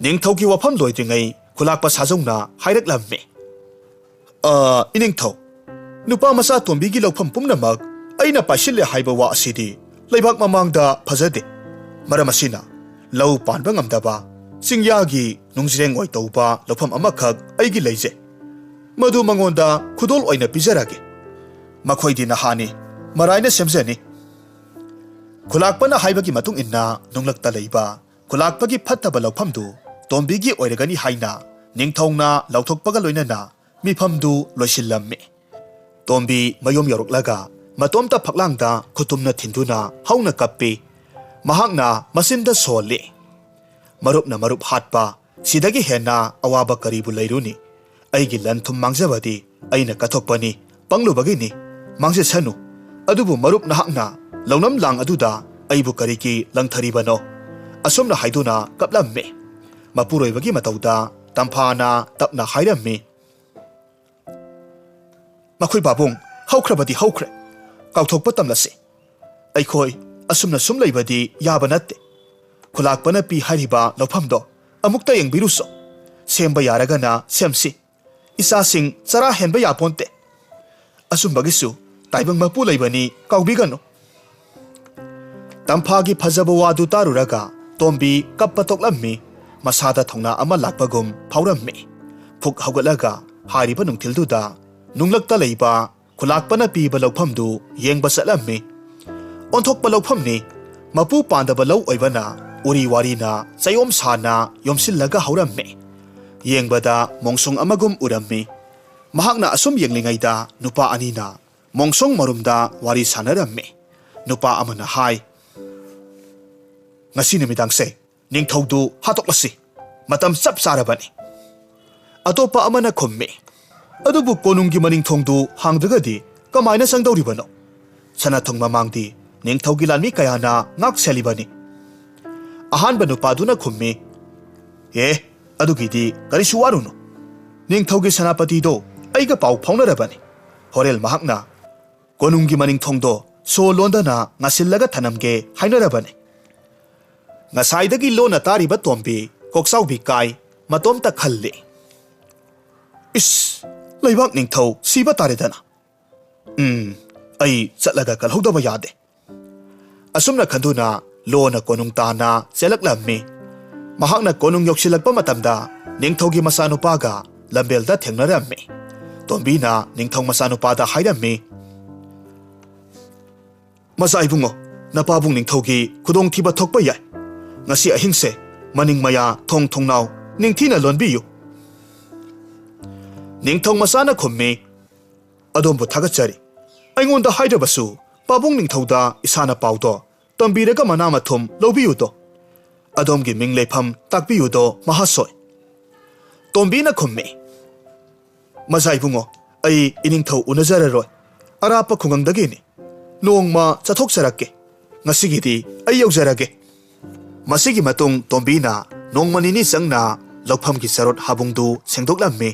ꯅꯤꯡꯊꯧꯒꯤ ꯋꯥꯐꯝ ꯂꯣꯏꯗ꯭ꯔꯤꯉꯩ ꯈꯨꯂꯥꯛꯄ ꯁꯥꯖꯧꯅ ꯍꯥꯏꯔꯛꯂꯝꯃꯤ, "ꯑ, ꯏꯅꯤꯡꯊꯧ, ꯅꯨꯄꯥ ꯃꯆꯥ ꯇꯣꯝꯕꯤꯒꯤ ꯂꯧꯐꯝ ꯄꯨꯝꯅꯃꯛ ꯑꯩꯅ ꯄꯥꯏꯁꯤꯜꯂꯦ ꯍꯥꯏꯕ ꯋꯥ ꯑꯁꯤꯗꯤ ꯂꯩꯕꯥꯛ ꯃꯃꯥꯡꯗ ꯐꯖꯗꯦ꯫ ꯃꯔꯝ ꯑꯁꯤꯅ ꯂꯧ ꯄꯥꯟꯕ ꯉꯝꯗꯕ ꯆꯤꯡꯌꯥꯒꯤ ꯅꯨꯡꯖ꯭ꯔꯦꯡ ꯑꯣꯏ ꯇꯧꯕ ꯂꯧꯐꯝ ꯑꯃꯈꯛ ꯑꯩꯒꯤ ꯂꯩꯖꯩ꯫ ꯃꯗꯨ ꯃꯉꯣꯟꯗ ꯈꯨꯗꯣꯜ ꯑꯣꯏꯅ ꯄꯤꯖꯔꯒꯦ꯫ ꯃꯈꯣꯏꯗꯤ ꯅꯍꯥꯅꯤ, ꯃꯔꯥꯏꯅ ꯁꯦꯝꯖꯅꯤ꯫ ꯈꯨꯂꯥꯛꯄꯅ ꯍꯥꯏꯕꯒꯤ ꯃꯇꯨꯡ ꯏꯟꯅ ꯅꯨꯡꯂꯛꯇ ꯂꯩꯕ ꯈꯨꯂꯥꯛꯄꯒꯤ ꯐꯠꯇꯕ ꯂꯧꯐꯝꯗꯨ ꯇꯣꯝꯕꯤꯒꯤ ꯑꯣꯏꯔꯒꯅꯤ ꯍꯥꯏꯅ ꯅꯤꯡꯊꯧꯅ ꯂꯥꯎꯊꯣꯛꯄꯒ ꯂꯣꯏꯅꯅ ꯃꯤꯐꯝꯗꯨ ꯂꯣꯏꯁꯤꯜꯂꯝꯃꯤ꯫ ꯇꯣꯝꯕꯤ ꯃꯌꯨꯝ ꯌꯧꯔꯛꯂꯒ ꯃꯇꯣꯝꯇ ꯐꯛꯂꯥꯡꯗ ꯈꯨꯇꯨꯝꯅ ꯊꯤꯟꯗꯨꯅ ꯍꯧꯅ ꯀꯞꯄꯤ꯫ ꯃꯍꯥꯛꯅ ꯃꯆꯤꯟꯗ ꯁꯣꯜꯂꯤ, "ꯃꯔꯨꯞꯅ ꯃꯔꯨꯞ ꯍꯥꯠꯄ, ꯁꯤꯗꯒꯤ ꯍꯦꯟꯅ ꯑꯋꯥꯕ ꯀꯔꯤꯕꯨ ꯂꯩꯔꯨꯅꯤ? ꯑꯩꯒꯤ ꯂꯟ ꯊꯨꯝ ꯃꯥꯡꯖꯕꯗꯤ ꯑꯩꯅ ꯀꯠꯊꯣꯛꯄꯅꯤ, ꯄꯪꯂꯨꯕꯒꯤꯅꯤ, ꯃꯥꯡꯖꯁꯅꯨ꯫ ꯑꯗꯨꯕꯨ ꯃꯔꯨꯞ ꯅꯍꯥꯛꯅ ꯂꯧꯅꯝ ꯂꯥꯡ ꯑꯗꯨꯗ ꯑꯩꯕꯨ ꯀꯔꯤꯒꯤ ꯂꯪꯊꯔꯤꯕꯅꯣ?" ꯑꯁꯨꯝꯅ ꯍꯥꯏꯗꯨꯅ ꯀꯞꯂꯝꯃꯤ꯫ ꯃꯄꯨꯔꯣꯏꯕꯒꯤ ꯃꯇꯧꯗ ꯇꯝꯐꯥꯅ ꯇꯞꯅ ꯍꯥꯏꯔꯝꯃꯤ, "ꯃꯈꯣꯏ ꯄꯥꯕꯨꯡ, ꯍꯧꯈ꯭ꯔꯕꯗꯤ ꯍꯧꯈ꯭ꯔꯦ, ꯀꯥꯎꯊꯣꯛꯄ ꯇꯝꯂꯁꯤ꯫ ꯑꯩꯈꯣꯏ ꯑꯁꯨꯝꯅ ꯁꯨꯝ ꯂꯩꯕꯗꯤ ꯌꯥꯕ ꯅꯠꯇꯦ꯫ ꯈꯨꯂꯥꯛꯄꯅ ꯄꯤ ꯍꯥꯏꯔꯤꯕ ꯂꯧꯐꯝꯗꯣ ꯑꯃꯨꯛꯇ ꯌꯦꯡꯕꯤꯔꯨꯁꯣ꯫ ꯁꯦꯝꯕ ꯌꯥꯔꯒꯅ ꯁꯦꯝꯁꯤ꯫ ꯏꯆꯥꯁꯤꯡ ꯆꯔꯥ ꯍꯦꯟꯕ ꯌꯥꯄꯣꯟꯇꯦ꯫ ꯑꯆꯨꯝꯕꯒꯤꯁꯨ ꯇꯥꯏꯕꯪ ꯃꯄꯨ ꯂꯩꯕꯅꯤ, ꯀꯥꯎꯕꯤꯒꯅꯨ꯫" ꯇꯝꯐꯥꯒꯤ ꯐꯖꯕ ꯋꯥꯗꯨ ꯇꯥꯔꯨꯔꯒ ꯇꯣꯝꯕꯤ ꯀꯞꯄ ꯇꯣꯛꯂꯝꯃꯤ꯫ ꯃꯁꯥꯗ ꯊꯧꯅꯥ ꯑꯃ ꯂꯥꯛꯄꯒꯨꯝ ꯐꯥꯎꯔꯝꯃꯤ꯫ ꯐꯨꯛ ꯍꯧꯒꯠꯂꯒ ꯍꯥꯏꯔꯤꯕ ꯅꯨꯡꯊꯤꯜꯗꯨꯗ ꯅꯨꯡꯂꯛꯇ ꯂꯩꯕ ꯈꯨꯂꯥꯛꯄꯅ ꯄꯤꯕ ꯂꯧꯐꯝꯗꯨ ꯌꯦꯡꯕ ꯆꯠꯂꯝꯃꯤ꯫ ꯑꯣꯟꯊꯣꯛꯄ ꯂꯧꯐꯝꯅꯤ꯫ ꯃꯄꯨ ꯄꯥꯟꯗꯕ ꯂꯧ ꯑꯣꯏꯕꯅ ꯎꯔꯤ ꯋꯥꯔꯤꯅ ꯆꯌꯣꯝ ꯁꯥꯅ ꯌꯣꯝꯁꯤꯜꯂꯒ ꯍꯧꯔꯝꯃꯤ꯫ ꯌꯦꯡꯕꯗ ꯃꯣꯡꯁꯣꯡ ꯑꯃꯒꯨꯝ ꯎꯔꯝꯃꯤ꯫ ꯃꯍꯥꯛꯅ ꯑꯁꯨꯝ ꯌꯦꯡꯂꯤꯉꯩꯗ ꯅꯨꯄꯥ ꯑꯅꯤꯅ ꯃꯣꯡꯁꯣꯡ ꯃꯔꯨꯝꯗ ꯋꯥꯔꯤ ꯁꯥꯟꯅꯔꯝꯃꯤ꯫ ꯅꯨꯄꯥ ꯑꯃꯅ ꯍꯥꯏ, "ꯉꯁꯤ ꯅꯨꯃꯤꯗꯥꯡꯁꯦ ꯅꯤꯡꯊꯧꯗꯨ ꯍꯥꯠꯇꯣꯛꯂꯁꯤ꯫ ꯃꯇꯝ ꯆꯞ ꯆꯥꯔꯕꯅꯤ꯫" ꯑꯇꯣꯞꯄ ꯑꯃꯅ ꯈꯨꯝꯃꯤ, "ꯑꯗꯨꯕꯨ ꯀꯣꯅꯨꯡꯒꯤ ꯃꯅꯤꯡ ꯊꯣꯡꯗꯨ ꯍꯥꯡꯗ꯭ꯔꯒꯗꯤ ꯀꯃꯥꯏꯅ ꯆꯪꯗꯧꯔꯤꯕꯅꯣ? ꯁꯅꯥꯊꯣꯡ ꯃꯃꯥꯡꯗꯤ ꯅꯤꯡꯊꯧꯒꯤ ꯂꯥꯟꯃꯤ ꯀꯌꯥꯅ ꯉꯥꯛ ꯁꯦꯜꯂꯤꯕꯅꯤ꯫" ꯑꯍꯥꯟꯕ ꯅꯨꯄꯥꯗꯨꯅ ꯈꯨꯝꯃꯤ, "ꯑꯦ, ꯑꯗꯨꯒꯤꯗꯤ ꯀꯔꯤꯁꯨ ꯋꯥꯔꯨꯅꯨ꯫ ꯅꯤꯡꯊꯧꯒꯤ ꯁꯦꯅꯥꯄꯇꯤꯗꯣ ꯑꯩꯒ ꯄꯥꯎ ꯐꯥꯎꯅꯔꯕꯅꯤ꯫ ꯍꯣꯔꯦꯟ ꯃꯍꯥꯛꯅ ꯀꯣꯅꯨꯡꯒꯤ ꯃꯅꯤꯡ ꯊꯣꯡꯗꯣ ꯁꯣ ꯂꯣꯟꯗꯅ ꯉꯥꯁꯤꯜꯂꯒ ꯊꯅꯝꯒꯦ ꯍꯥꯏꯅꯔꯕꯅꯤ꯫" ꯉꯁꯥꯏꯗꯒꯤ ꯂꯣꯟꯅ ꯇꯥꯔꯤꯕ ꯇꯣꯝꯕꯤ ꯀꯣꯛꯆꯥꯎꯕꯤ ꯀꯥꯏ꯫ ꯃꯇꯣꯝꯇ ꯈꯜꯂꯤ, "ꯏꯁ, ꯂꯩꯕꯥꯛ ꯅꯤꯡꯊꯧ ꯁꯤꯕ ꯇꯥꯔꯦꯗꯅ꯫ ꯎꯝ, ꯑꯩ ꯆꯠꯂꯒ ꯀꯜꯍꯧꯗꯕ ꯌꯥꯗꯦ꯫ ꯑꯁꯨꯝꯅ ꯈꯟꯗꯨꯅ ꯂꯣꯟꯅ ꯀꯣꯅꯨꯡ ꯇꯥꯟꯅ ꯆꯦꯜꯂꯛꯂꯝꯃꯤ꯫ ꯃꯍꯥꯛꯅ ꯀꯣꯅꯨꯡ ꯌꯧꯁꯤꯜꯂꯛꯄ ꯃꯇꯝꯗ ꯅꯤꯡꯊꯧꯒꯤ ꯃꯆꯥꯅꯨꯄꯥꯒ ꯂꯝꯕꯦꯜꯗ ꯊꯦꯡꯅꯔꯝꯃꯤ꯫ ꯇꯣꯝꯕꯤꯅ ꯅꯤꯡꯊꯧ ꯃꯆꯥꯅꯨꯄꯥꯗ ꯍꯥꯏꯔꯝꯃꯤ, "ꯃꯆꯥ ꯏꯕꯨꯡꯉꯣ, ꯅꯄꯥꯕꯨꯡ ꯅꯤꯡꯊꯧꯒꯤ ꯈꯨꯗꯣꯡꯊꯤꯕ ꯊꯣꯛꯄ ꯌꯥꯏ꯫ ꯉꯁꯤ ꯑꯍꯤꯡꯁꯦ ꯃꯅꯤꯡ ꯃꯌꯥ, ꯊꯣꯡ ꯊꯣꯡꯅꯥꯎ ꯅꯤꯡꯊꯤꯅ ꯂꯣꯟꯕꯤꯌꯨ꯫" ꯅꯤꯡꯊꯧ ꯃꯆꯥꯅ ꯈꯨꯝꯃꯤ, "ꯑꯗꯣꯝꯕꯨ ꯊꯥꯒꯠꯆꯔꯤ꯫ ꯑꯩꯉꯣꯟꯗ ꯍꯥꯏꯗ꯭ꯔꯕꯁꯨ ꯄꯥꯕꯨꯡ ꯅꯤꯡꯊꯧꯗ ꯏꯁꯥꯅ ꯄꯥꯎꯗꯣ ꯇꯝꯕꯤꯔꯒ ꯃꯅꯥ ꯃꯊꯨꯝ ꯂꯧꯕꯤꯌꯨꯗꯣ꯫ ꯑꯗꯣꯝꯒꯤ ꯃꯤꯡ ꯂꯩꯐꯝ ꯇꯥꯛꯄꯤꯌꯨꯗꯣ ꯃꯍꯥꯁꯣꯏ꯫" ꯇꯣꯝꯕꯤꯅ ꯈꯨꯝꯃꯤ, "ꯃꯆꯥ ꯏꯕꯨꯡꯉꯣ, ꯑꯩ ꯏꯅꯤꯡꯊꯧ ꯎꯅꯖꯔꯔꯣꯏ꯫ ꯑꯔꯥꯞꯄ ꯈꯨꯡꯒꯪꯗꯒꯤꯅꯤ꯫ ꯅꯣꯡꯃ ꯆꯠꯊꯣꯛꯆꯔꯛꯀꯦ꯫ ꯉꯁꯤꯒꯤꯗꯤ ꯑꯩ ꯌꯧꯖꯔꯒꯦ꯫" ꯃꯁꯤꯒꯤ ꯃꯇꯨꯡ ꯇꯣꯝꯕꯤꯅ ꯅꯣꯡꯃ ꯅꯤꯅꯤ ꯆꯪꯅ ꯂꯧꯐꯝꯒꯤ ꯆꯔꯣꯠ ꯍꯥꯕꯨꯡꯗꯨ ꯁꯦꯡꯗꯣꯛꯂꯝꯃꯤ꯫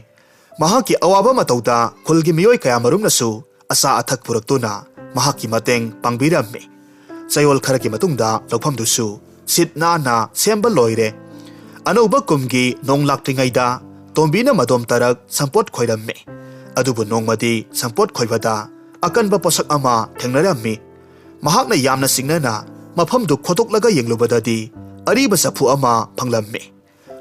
ꯃꯍꯥꯛꯀꯤ ꯑꯋꯥꯕ ꯃꯇꯧꯗ ꯈꯨꯜꯒꯤ ꯃꯤꯑꯣꯏ ꯀꯌꯥꯃꯔꯨꯝꯅꯁꯨ ꯑꯆꯥ ꯑꯊꯛ ꯄꯨꯔꯛꯇꯨꯅ ꯃꯍꯥꯛꯀꯤ ꯃꯇꯦꯡ ꯄꯥꯡꯕꯤꯔꯝꯃꯤ꯫ ꯆꯌꯣꯜ ꯈꯔꯒꯤ ꯃꯇꯨꯡꯗ ꯂꯧꯐꯝꯗꯨꯁꯨ ꯁꯤꯠ ꯅꯥꯟꯅ ꯁꯦꯝꯕ ꯂꯣꯏꯔꯦ꯫ ꯑꯅꯧꯕ ꯀꯨꯝꯒꯤ ꯅꯣꯡ ꯂꯥꯛꯇ꯭ꯔꯤꯉꯩꯗ ꯇꯣꯝꯕꯤꯅ ꯃꯗꯣꯝ ꯇꯔꯛ ꯁꯝꯄꯣꯠ ꯈꯣꯏꯔꯝꯃꯤ꯫ ꯑꯗꯨꯕꯨ ꯅꯣꯡꯃꯗꯤ ꯁꯝꯄꯣꯠ ꯈꯣꯏꯕꯗ ꯑꯀꯟꯕ ꯄꯣꯠꯁꯛ ꯑꯃ ꯊꯦꯡꯅꯔꯝꯃꯤ꯫ ꯃꯍꯥꯛꯅ ꯌꯥꯝꯅ ꯆꯤꯡꯅꯅ ꯃꯐꯝꯗꯨ ꯈꯣꯠꯇꯣꯛꯂꯒ ꯌꯦꯡꯂꯨꯕꯗꯗꯤ ꯑꯔꯤꯕ ꯆꯐꯨ ꯑꯃ ꯐꯪꯂꯝꯃꯤ꯫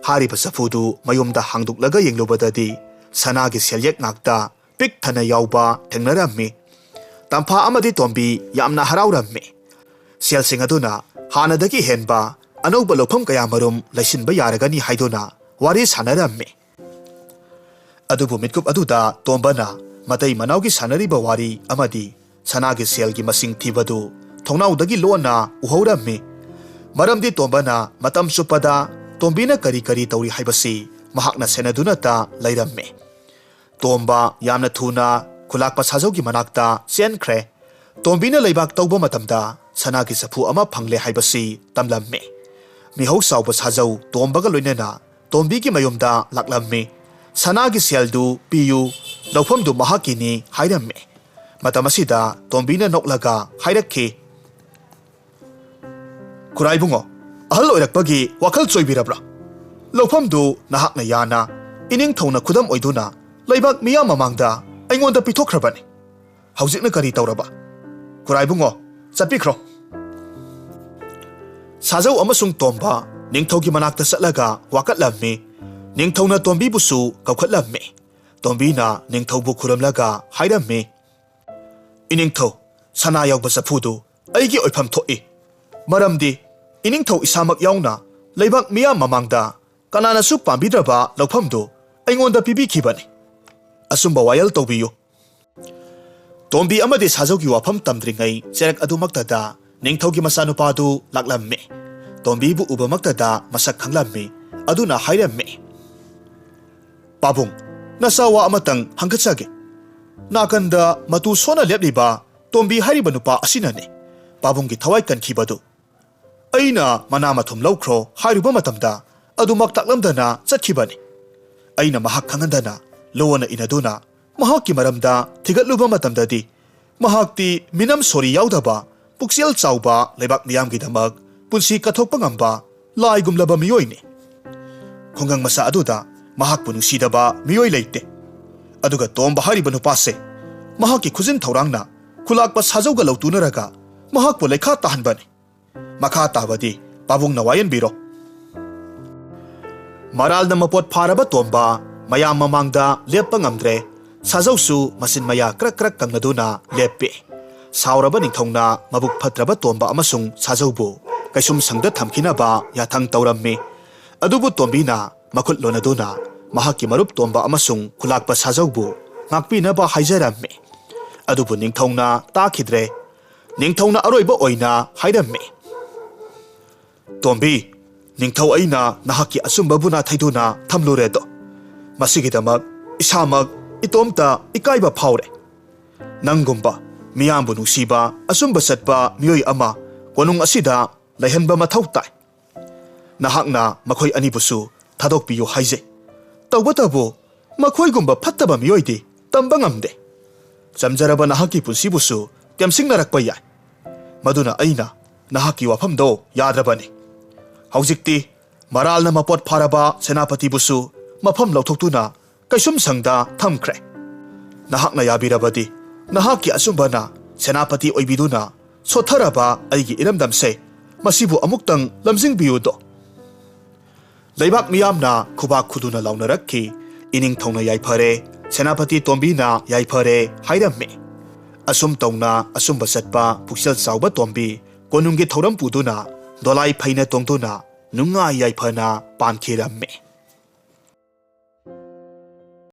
ꯍꯥꯏꯔꯤꯕ ꯆꯐꯨꯗꯨ ꯃꯌꯨꯝꯗ ꯍꯥꯡꯗꯣꯛꯂꯒ ꯌꯦꯡꯂꯨꯕꯗꯗꯤ ꯁꯅꯥꯒꯤ ꯁꯦꯜꯌꯦꯛ ꯉꯥꯛꯇ ꯄꯤꯛ ꯊꯟꯅ ꯌꯥꯎꯕ ꯊꯦꯡꯅꯔꯝꯃꯤ꯫ ꯇꯝꯐꯥ ꯑꯃꯗꯤ ꯇꯣꯝꯕꯤ ꯌꯥꯝꯅ ꯍꯔꯥꯎꯔꯝꯃꯤ꯫ ꯁꯦꯜꯁꯤꯡ ꯑꯗꯨꯅ ꯍꯥꯟꯅꯗꯒꯤ ꯍꯦꯟꯕ ꯑꯅꯧꯕ ꯂꯧꯐꯝ ꯀꯌꯥꯃꯔꯨꯝ ꯂꯩꯁꯤꯟꯕ ꯌꯥꯔꯒꯅꯤ ꯍꯥꯏꯗꯨꯅ ꯋꯥꯔꯤ ꯁꯥꯟꯅꯔꯝꯃꯤ꯫ ꯑꯗꯨꯕꯨ ꯃꯤꯠꯀꯨꯞ ꯑꯗꯨꯗ ꯇꯣꯝꯕꯅ ꯃꯇꯩ ꯃꯅꯥꯎꯒꯤ ꯁꯥꯟꯅꯔꯤꯕ ꯋꯥꯔꯤ ꯑꯃꯗꯤ ꯁꯅꯥꯒꯤ ꯁꯦꯜꯒꯤ ꯃꯁꯤꯡ ꯊꯤꯕꯗꯨ ꯊꯣꯡꯅꯥꯎꯗꯒꯤ ꯂꯣꯟꯅ ꯎꯍꯧꯔꯝꯃꯤ꯫ ꯃꯔꯝꯗꯤ ꯇꯣꯝꯕꯅ ꯃꯇꯝ ꯆꯨꯞꯄꯗ ꯇꯣꯝꯕꯤꯅ ꯀꯔꯤ ꯀꯔꯤ ꯇꯧꯔꯤ ꯍꯥꯏꯕꯁꯤ ꯃꯍꯥꯛꯅ ꯁꯦꯟꯅꯗꯨꯅꯇ ꯂꯩꯔꯝꯃꯤ꯫ ꯇꯣꯝꯕ ꯌꯥꯝꯅ ꯊꯨꯅ ꯈꯨꯂꯥꯛꯄ ꯁꯥꯖꯧꯒꯤ ꯃꯅꯥꯛꯇ ꯆꯦꯟꯈ꯭ꯔꯦ꯫ ꯇꯣꯝꯕꯤꯅ ꯂꯩꯕꯥꯛ ꯇꯧꯕ ꯃꯇꯝꯗ ꯁꯅꯥꯒꯤ ꯆꯐꯨ ꯑꯃ ꯐꯪꯂꯦ ꯍꯥꯏꯕꯁꯤ ꯇꯝꯂꯝꯃꯤ꯫ ꯃꯤꯍꯧ ꯆꯥꯎꯕ ꯁꯥꯖꯧ ꯇꯣꯝꯕꯒ ꯂꯣꯏꯅꯅ ꯇꯣꯝꯕꯤꯒꯤ ꯃꯌꯨꯝꯗ ꯂꯥꯛꯂꯝꯃꯤ꯫ ꯁꯅꯥꯒꯤ ꯁꯦꯜꯗꯨ ꯄꯤꯌꯨ, ꯂꯧꯐꯝꯗꯨ ꯃꯍꯥꯛꯀꯤꯅꯤ ꯍꯥꯏꯔꯝꯃꯤ꯫ ꯃꯇꯝ ꯑꯁꯤꯗ ꯇꯣꯝꯕꯤꯅ ꯅꯣꯛꯂꯒ ꯍꯥꯏꯔꯛꯈꯤ, "ꯈꯨꯔꯥꯏꯕꯨꯡꯉꯣ, ꯑꯍꯜ ꯑꯣꯏꯔꯛꯄꯒꯤ ꯋꯥꯈꯜ ꯆꯣꯏꯕꯤꯔꯕ꯭ꯔꯥ? ꯂꯧꯐꯝꯗꯨ ꯅꯍꯥꯛꯅ ꯌꯥꯅ ꯏꯅꯤꯡꯊꯧꯅ ꯈꯨꯗꯝ ꯑꯣꯏꯗꯨꯅ ꯂꯩꯕꯥꯛ ꯃꯤꯌꯥꯝ ꯃꯃꯥꯡꯗ ꯑꯩꯉꯣꯟꯗ ꯄꯤꯊꯣꯛꯈ꯭ꯔꯕꯅꯤ꯫ ꯍꯧꯖꯤꯛꯅ ꯀꯔꯤ ꯇꯧꯔꯕ? ꯈꯨꯔꯥꯏꯕꯨꯡꯉꯣ, ꯆꯠꯄꯤꯈ꯭ꯔꯣ꯫ ꯁꯥꯖꯧ ꯑꯃꯁꯨꯡ ꯇꯣꯝꯕ ꯅꯤꯡꯊꯧꯒꯤ ꯃꯅꯥꯛꯇ ꯆꯠꯂꯒ ꯋꯥꯀꯠꯂꯝꯃꯤ꯫ ꯅꯤꯡꯊꯧꯅ ꯇꯣꯝꯕꯤꯕꯨꯁꯨ ꯀꯧꯈꯠꯂꯝꯃꯤ꯫ ꯇꯣꯝꯕꯤꯅ ꯅꯤꯡꯊꯧꯕꯨ ꯈꯨꯔꯨꯝꯂꯒ ꯍꯥꯏꯔꯝꯃꯤ, "ꯏꯅꯤꯡꯊꯧ, ꯁꯅꯥ ꯌꯥꯎꯕ ꯆꯐꯨꯗꯨ ꯑꯩꯒꯤ ꯑꯣꯏꯐꯝ ꯊꯣꯛꯏ꯫ ꯃꯔꯝꯗꯤ ꯏꯅꯤꯡꯊꯧ ꯏꯁꯥꯃꯛ ꯌꯥꯎꯅ ꯂꯩꯕꯥꯛ ꯃꯤꯌꯥꯝ ꯃꯃꯥꯡꯗ ꯀꯅꯥꯅꯁꯨ ꯄꯥꯝꯕꯤꯗ꯭ꯔꯕ ꯂꯧꯐꯝꯗꯨ ꯑꯩꯉꯣꯟꯗ ꯄꯤꯕꯤꯈꯤꯕꯅꯤ꯫ ꯑꯆꯨꯝꯕ ꯋꯥꯌꯦꯜ ꯇꯧꯕꯤꯌꯨ꯫" ꯇꯣꯝꯕꯤ ꯑꯃꯗꯤ ꯁꯥꯖꯧꯒꯤ ꯋꯥꯐꯝ ꯇꯝꯗ꯭ꯔꯤꯉꯩ ꯆꯦꯔꯛ ꯑꯗꯨꯃꯛꯇꯗ ꯅꯤꯡꯊꯧꯒꯤ ꯃꯆꯥꯅꯨꯄꯥꯗꯨ ꯂꯥꯛꯂꯝꯃꯤ꯫ ꯇꯣꯝꯕꯤꯕꯨ ꯎꯕꯃꯛꯇꯗ ꯃꯁꯛ ꯈꯪꯂꯝꯃꯤ꯫ ꯑꯗꯨꯅ ꯍꯥꯏꯔꯝꯃꯤ, "ꯄꯥꯕꯨꯡ, ꯅꯆꯥ ꯋꯥ ꯑꯃꯇꯪ ꯍꯪꯒꯠꯆꯒꯦ꯫ ꯅꯥꯀꯟꯗ ꯃꯇꯨ ꯁꯣꯟꯅ ꯂꯦꯞꯂꯤꯕ ꯇꯣꯝꯕꯤ ꯍꯥꯏꯔꯤꯕ ꯅꯨꯄꯥ ꯑꯁꯤꯅꯅꯤ ꯄꯥꯕꯨꯡꯒꯤ ꯊꯋꯥꯏ ꯀꯟꯈꯤꯕꯗꯨ꯫ ꯑꯩꯅ ꯃꯅꯥ ꯃꯊꯨꯝ ꯂꯧꯈ꯭ꯔꯣ ꯍꯥꯏꯔꯨꯕ ꯃꯇꯝꯗ ꯑꯗꯨꯃꯛ ꯇꯥꯛꯂꯝꯗꯅ ꯆꯠꯈꯤꯕꯅꯤ꯫ ꯑꯩꯅ ꯃꯍꯥꯛ ꯈꯪꯍꯟꯗꯅ ꯂꯣꯟꯅ ꯏꯅꯗꯨꯅ ꯃꯍꯥꯛꯀꯤ ꯃꯔꯝꯗ ꯊꯤꯒꯠꯂꯨꯕ ꯃꯇꯝꯗꯗꯤ ꯃꯍꯥꯛꯇꯤ ꯃꯤꯅꯝ ꯁꯣꯔꯤ ꯌꯥꯎꯗꯕ, ꯄꯨꯛꯆꯦꯜ ꯆꯥꯎꯕ, ꯂꯩꯕꯥꯛ ꯃꯤꯌꯥꯝꯒꯤꯗꯃꯛ ꯄꯨꯟꯁꯤ ꯀꯠꯊꯣꯛꯄ ꯉꯝꯕ ꯂꯥꯏꯒꯨꯝꯂꯕ ꯃꯤꯑꯣꯏꯅꯤ꯫ ꯈꯨꯡꯒꯪ ꯃꯆꯥ ꯑꯗꯨꯗ ꯃꯍꯥꯛꯄꯨ ꯅꯨꯡꯁꯤꯗꯕ ꯃꯤꯑꯣꯏ ꯂꯩꯇꯦ꯫ ꯑꯗꯨꯒ ꯇꯣꯝꯕ ꯍꯥꯏꯔꯤꯕ ꯅꯨꯄꯥꯁꯦ ꯃꯍꯥꯛꯀꯤ ꯈꯨꯖꯤꯟ ꯊꯧꯔꯥꯡꯅ ꯈꯨꯂꯥꯛꯄ ꯁꯥꯖꯧꯒ ꯂꯧꯇꯨꯅꯔꯒ ꯃꯍꯥꯛꯄꯨ ꯂꯩꯈꯥ ꯇꯥꯍꯟꯕꯅꯤ꯫ ꯃꯈꯥ ꯇꯥꯕꯗꯤ ꯄꯥꯕꯨꯡꯅ ꯋꯥꯌꯦꯟꯕꯤꯔꯣ꯫" ꯃꯔꯥꯜꯅ ꯃꯄꯣꯠ ꯐꯥꯔꯕ ꯇꯣꯝꯕ ꯃꯌꯥꯝ ꯃꯃꯥꯡꯗ ꯂꯦꯞꯄ ꯉꯝꯗ꯭ꯔꯦ꯫ ꯁꯥꯖꯧꯁꯨ ꯃꯆꯤꯟ ꯃꯌꯥ ꯀ꯭ꯔꯛ ꯀ꯭ꯔꯛ ꯀꯪꯅꯗꯨꯅ ꯂꯦꯞꯄꯤ꯫ ꯁꯥꯎꯔꯕ ꯅꯤꯡꯊꯧꯅ ꯃꯕꯨꯛ ꯐꯠꯇ꯭ꯔꯕ ꯇꯣꯝꯕ ꯑꯃꯁꯨꯡ ꯁꯥꯖꯧꯕꯨ ꯀꯩꯁꯨꯝ ꯁꯪꯗ ꯊꯝꯈꯤꯅꯕ ꯌꯥꯊꯪ ꯇꯧꯔꯝꯃꯤ꯫ ꯑꯗꯨꯕꯨ ꯇꯣꯝꯕꯤꯅ ꯃꯈꯨꯠ ꯂꯣꯟꯅꯗꯨꯅ ꯃꯍꯥꯛꯀꯤ ꯃꯔꯨꯞ ꯇꯣꯝꯕ ꯑꯃꯁꯨꯡ ꯈꯨꯂꯥꯛꯄ ꯁꯥꯖꯧꯕꯨ ꯉꯥꯛꯄꯤꯅꯕ ꯍꯥꯏꯖꯔꯝꯃꯤ꯫ ꯑꯗꯨꯕꯨ ꯅꯤꯡꯊꯧꯅ ꯇꯥꯈꯤꯗ꯭ꯔꯦ꯫ ꯅꯤꯡꯊꯧꯅ ꯑꯔꯣꯏꯕ ꯑꯣꯏꯅ ꯍꯥꯏꯔꯝꯃꯤ, "ꯇꯣꯝꯕꯤ, ꯅꯤꯡꯊꯧ ꯑꯩꯅ ꯅꯍꯥꯛꯀꯤ ꯑꯆꯨꯝꯕꯕꯨ ꯅꯥꯊꯩꯗꯨꯅ ꯊꯝꯂꯨꯔꯦꯗꯣ꯫ ꯃꯁꯤꯒꯤꯗꯃꯛ ꯏꯁꯥꯃꯛ ꯏꯇꯣꯝꯇ ꯏꯀꯥꯏꯕ ꯐꯥꯎꯔꯦ꯫ ꯅꯪꯒꯨꯝꯕ ꯃꯤꯌꯥꯝꯕꯨ ꯅꯨꯡꯁꯤꯕ, ꯑꯆꯨꯝꯕ ꯆꯠꯄ ꯃꯤꯑꯣꯏ ꯑꯃ ꯀꯣꯅꯨꯡ ꯑꯁꯤꯗ ꯂꯩꯍꯟꯕ ꯃꯊꯧ ꯇꯥꯏ꯫ ꯅꯍꯥꯛꯅ ꯃꯈꯣꯏ ꯑꯅꯤꯕꯨꯁꯨ ꯊꯥꯗꯣꯛꯄꯤꯌꯨ ꯍꯥꯏꯖꯩ꯫ ꯇꯧꯕꯇꯕꯨ ꯃꯈꯣꯏꯒꯨꯝꯕ ꯐꯠꯇꯕ ꯃꯤꯑꯣꯏꯗꯤ ꯇꯝꯕ ꯉꯝꯗꯦ꯫ ꯆꯝꯖꯔꯕ ꯅꯍꯥꯛꯀꯤ ꯄꯨꯟꯁꯤꯕꯨꯁꯨ ꯇꯦꯝꯁꯤꯡꯅꯔꯛꯄ ꯌꯥꯏ꯫ ꯃꯗꯨꯅ ꯑꯩꯅ ꯅꯍꯥꯛꯀꯤ ꯋꯥꯐꯝꯗꯣ ꯌꯥꯗ꯭ꯔꯕꯅꯤ꯫ ꯍꯧꯖꯤꯛꯇꯤ ꯃꯔꯥꯜꯅ ꯃꯄꯣꯠ ꯐꯥꯔꯕ ꯁꯦꯅꯥꯄꯇꯤꯕꯨꯁꯨ ꯃꯐꯝ ꯂꯧꯊꯣꯛꯇꯨꯅ ꯀꯩꯁꯨꯝ ꯁꯪꯗ ꯊꯝꯈ꯭ꯔꯦ꯫ ꯅꯍꯥꯛꯅ ꯌꯥꯕꯤꯔꯕꯗꯤ ꯅꯍꯥꯛꯀꯤ ꯑꯆꯨꯝꯕꯅ ꯁꯦꯅꯥꯄꯇꯤ ꯑꯣꯏꯕꯤꯗꯨꯅ ꯁꯣꯠꯊꯔꯕ ꯑꯩꯒꯤ ꯏꯔꯝꯗꯝꯁꯦ ꯃꯁꯤꯕꯨ ꯑꯃꯨꯛꯇꯪ ꯂꯝꯖꯤꯡꯕꯤꯌꯨꯗꯣ꯫ ꯂꯩꯕꯥꯛ ꯃꯤꯌꯥꯝꯅ ꯈꯨꯕꯥꯛ ꯈꯨꯗꯨꯅ ꯂꯥꯎꯅꯔꯛꯈꯤ꯫ "ꯏꯅꯤꯡꯊꯧꯅ ꯌꯥꯏꯐꯔꯦ, ꯁꯦꯅꯥꯄꯇꯤ ꯇꯣꯝꯕꯤꯅ ꯌꯥꯏꯐꯔꯦ" ꯍꯥꯏꯔꯝꯃꯤ꯫ ꯑꯁꯨꯝ ꯇꯧꯅ ꯑꯆꯨꯝꯕ ꯆꯠꯄ ꯄꯨꯛꯆꯦꯜ ꯆꯥꯎꯕ ꯇꯣꯝꯕꯤ ꯀꯣꯅꯨꯡꯒꯤ ꯊꯧꯔꯝ ꯄꯨꯗꯨꯅ ꯗꯣꯂꯥꯏ ꯐꯩꯅ ꯇꯣꯡꯗꯨꯅ ꯅꯨꯡꯉꯥꯏ ꯌꯥꯏꯐꯅ ꯄꯥꯟꯈꯤꯔꯝꯃꯤ꯫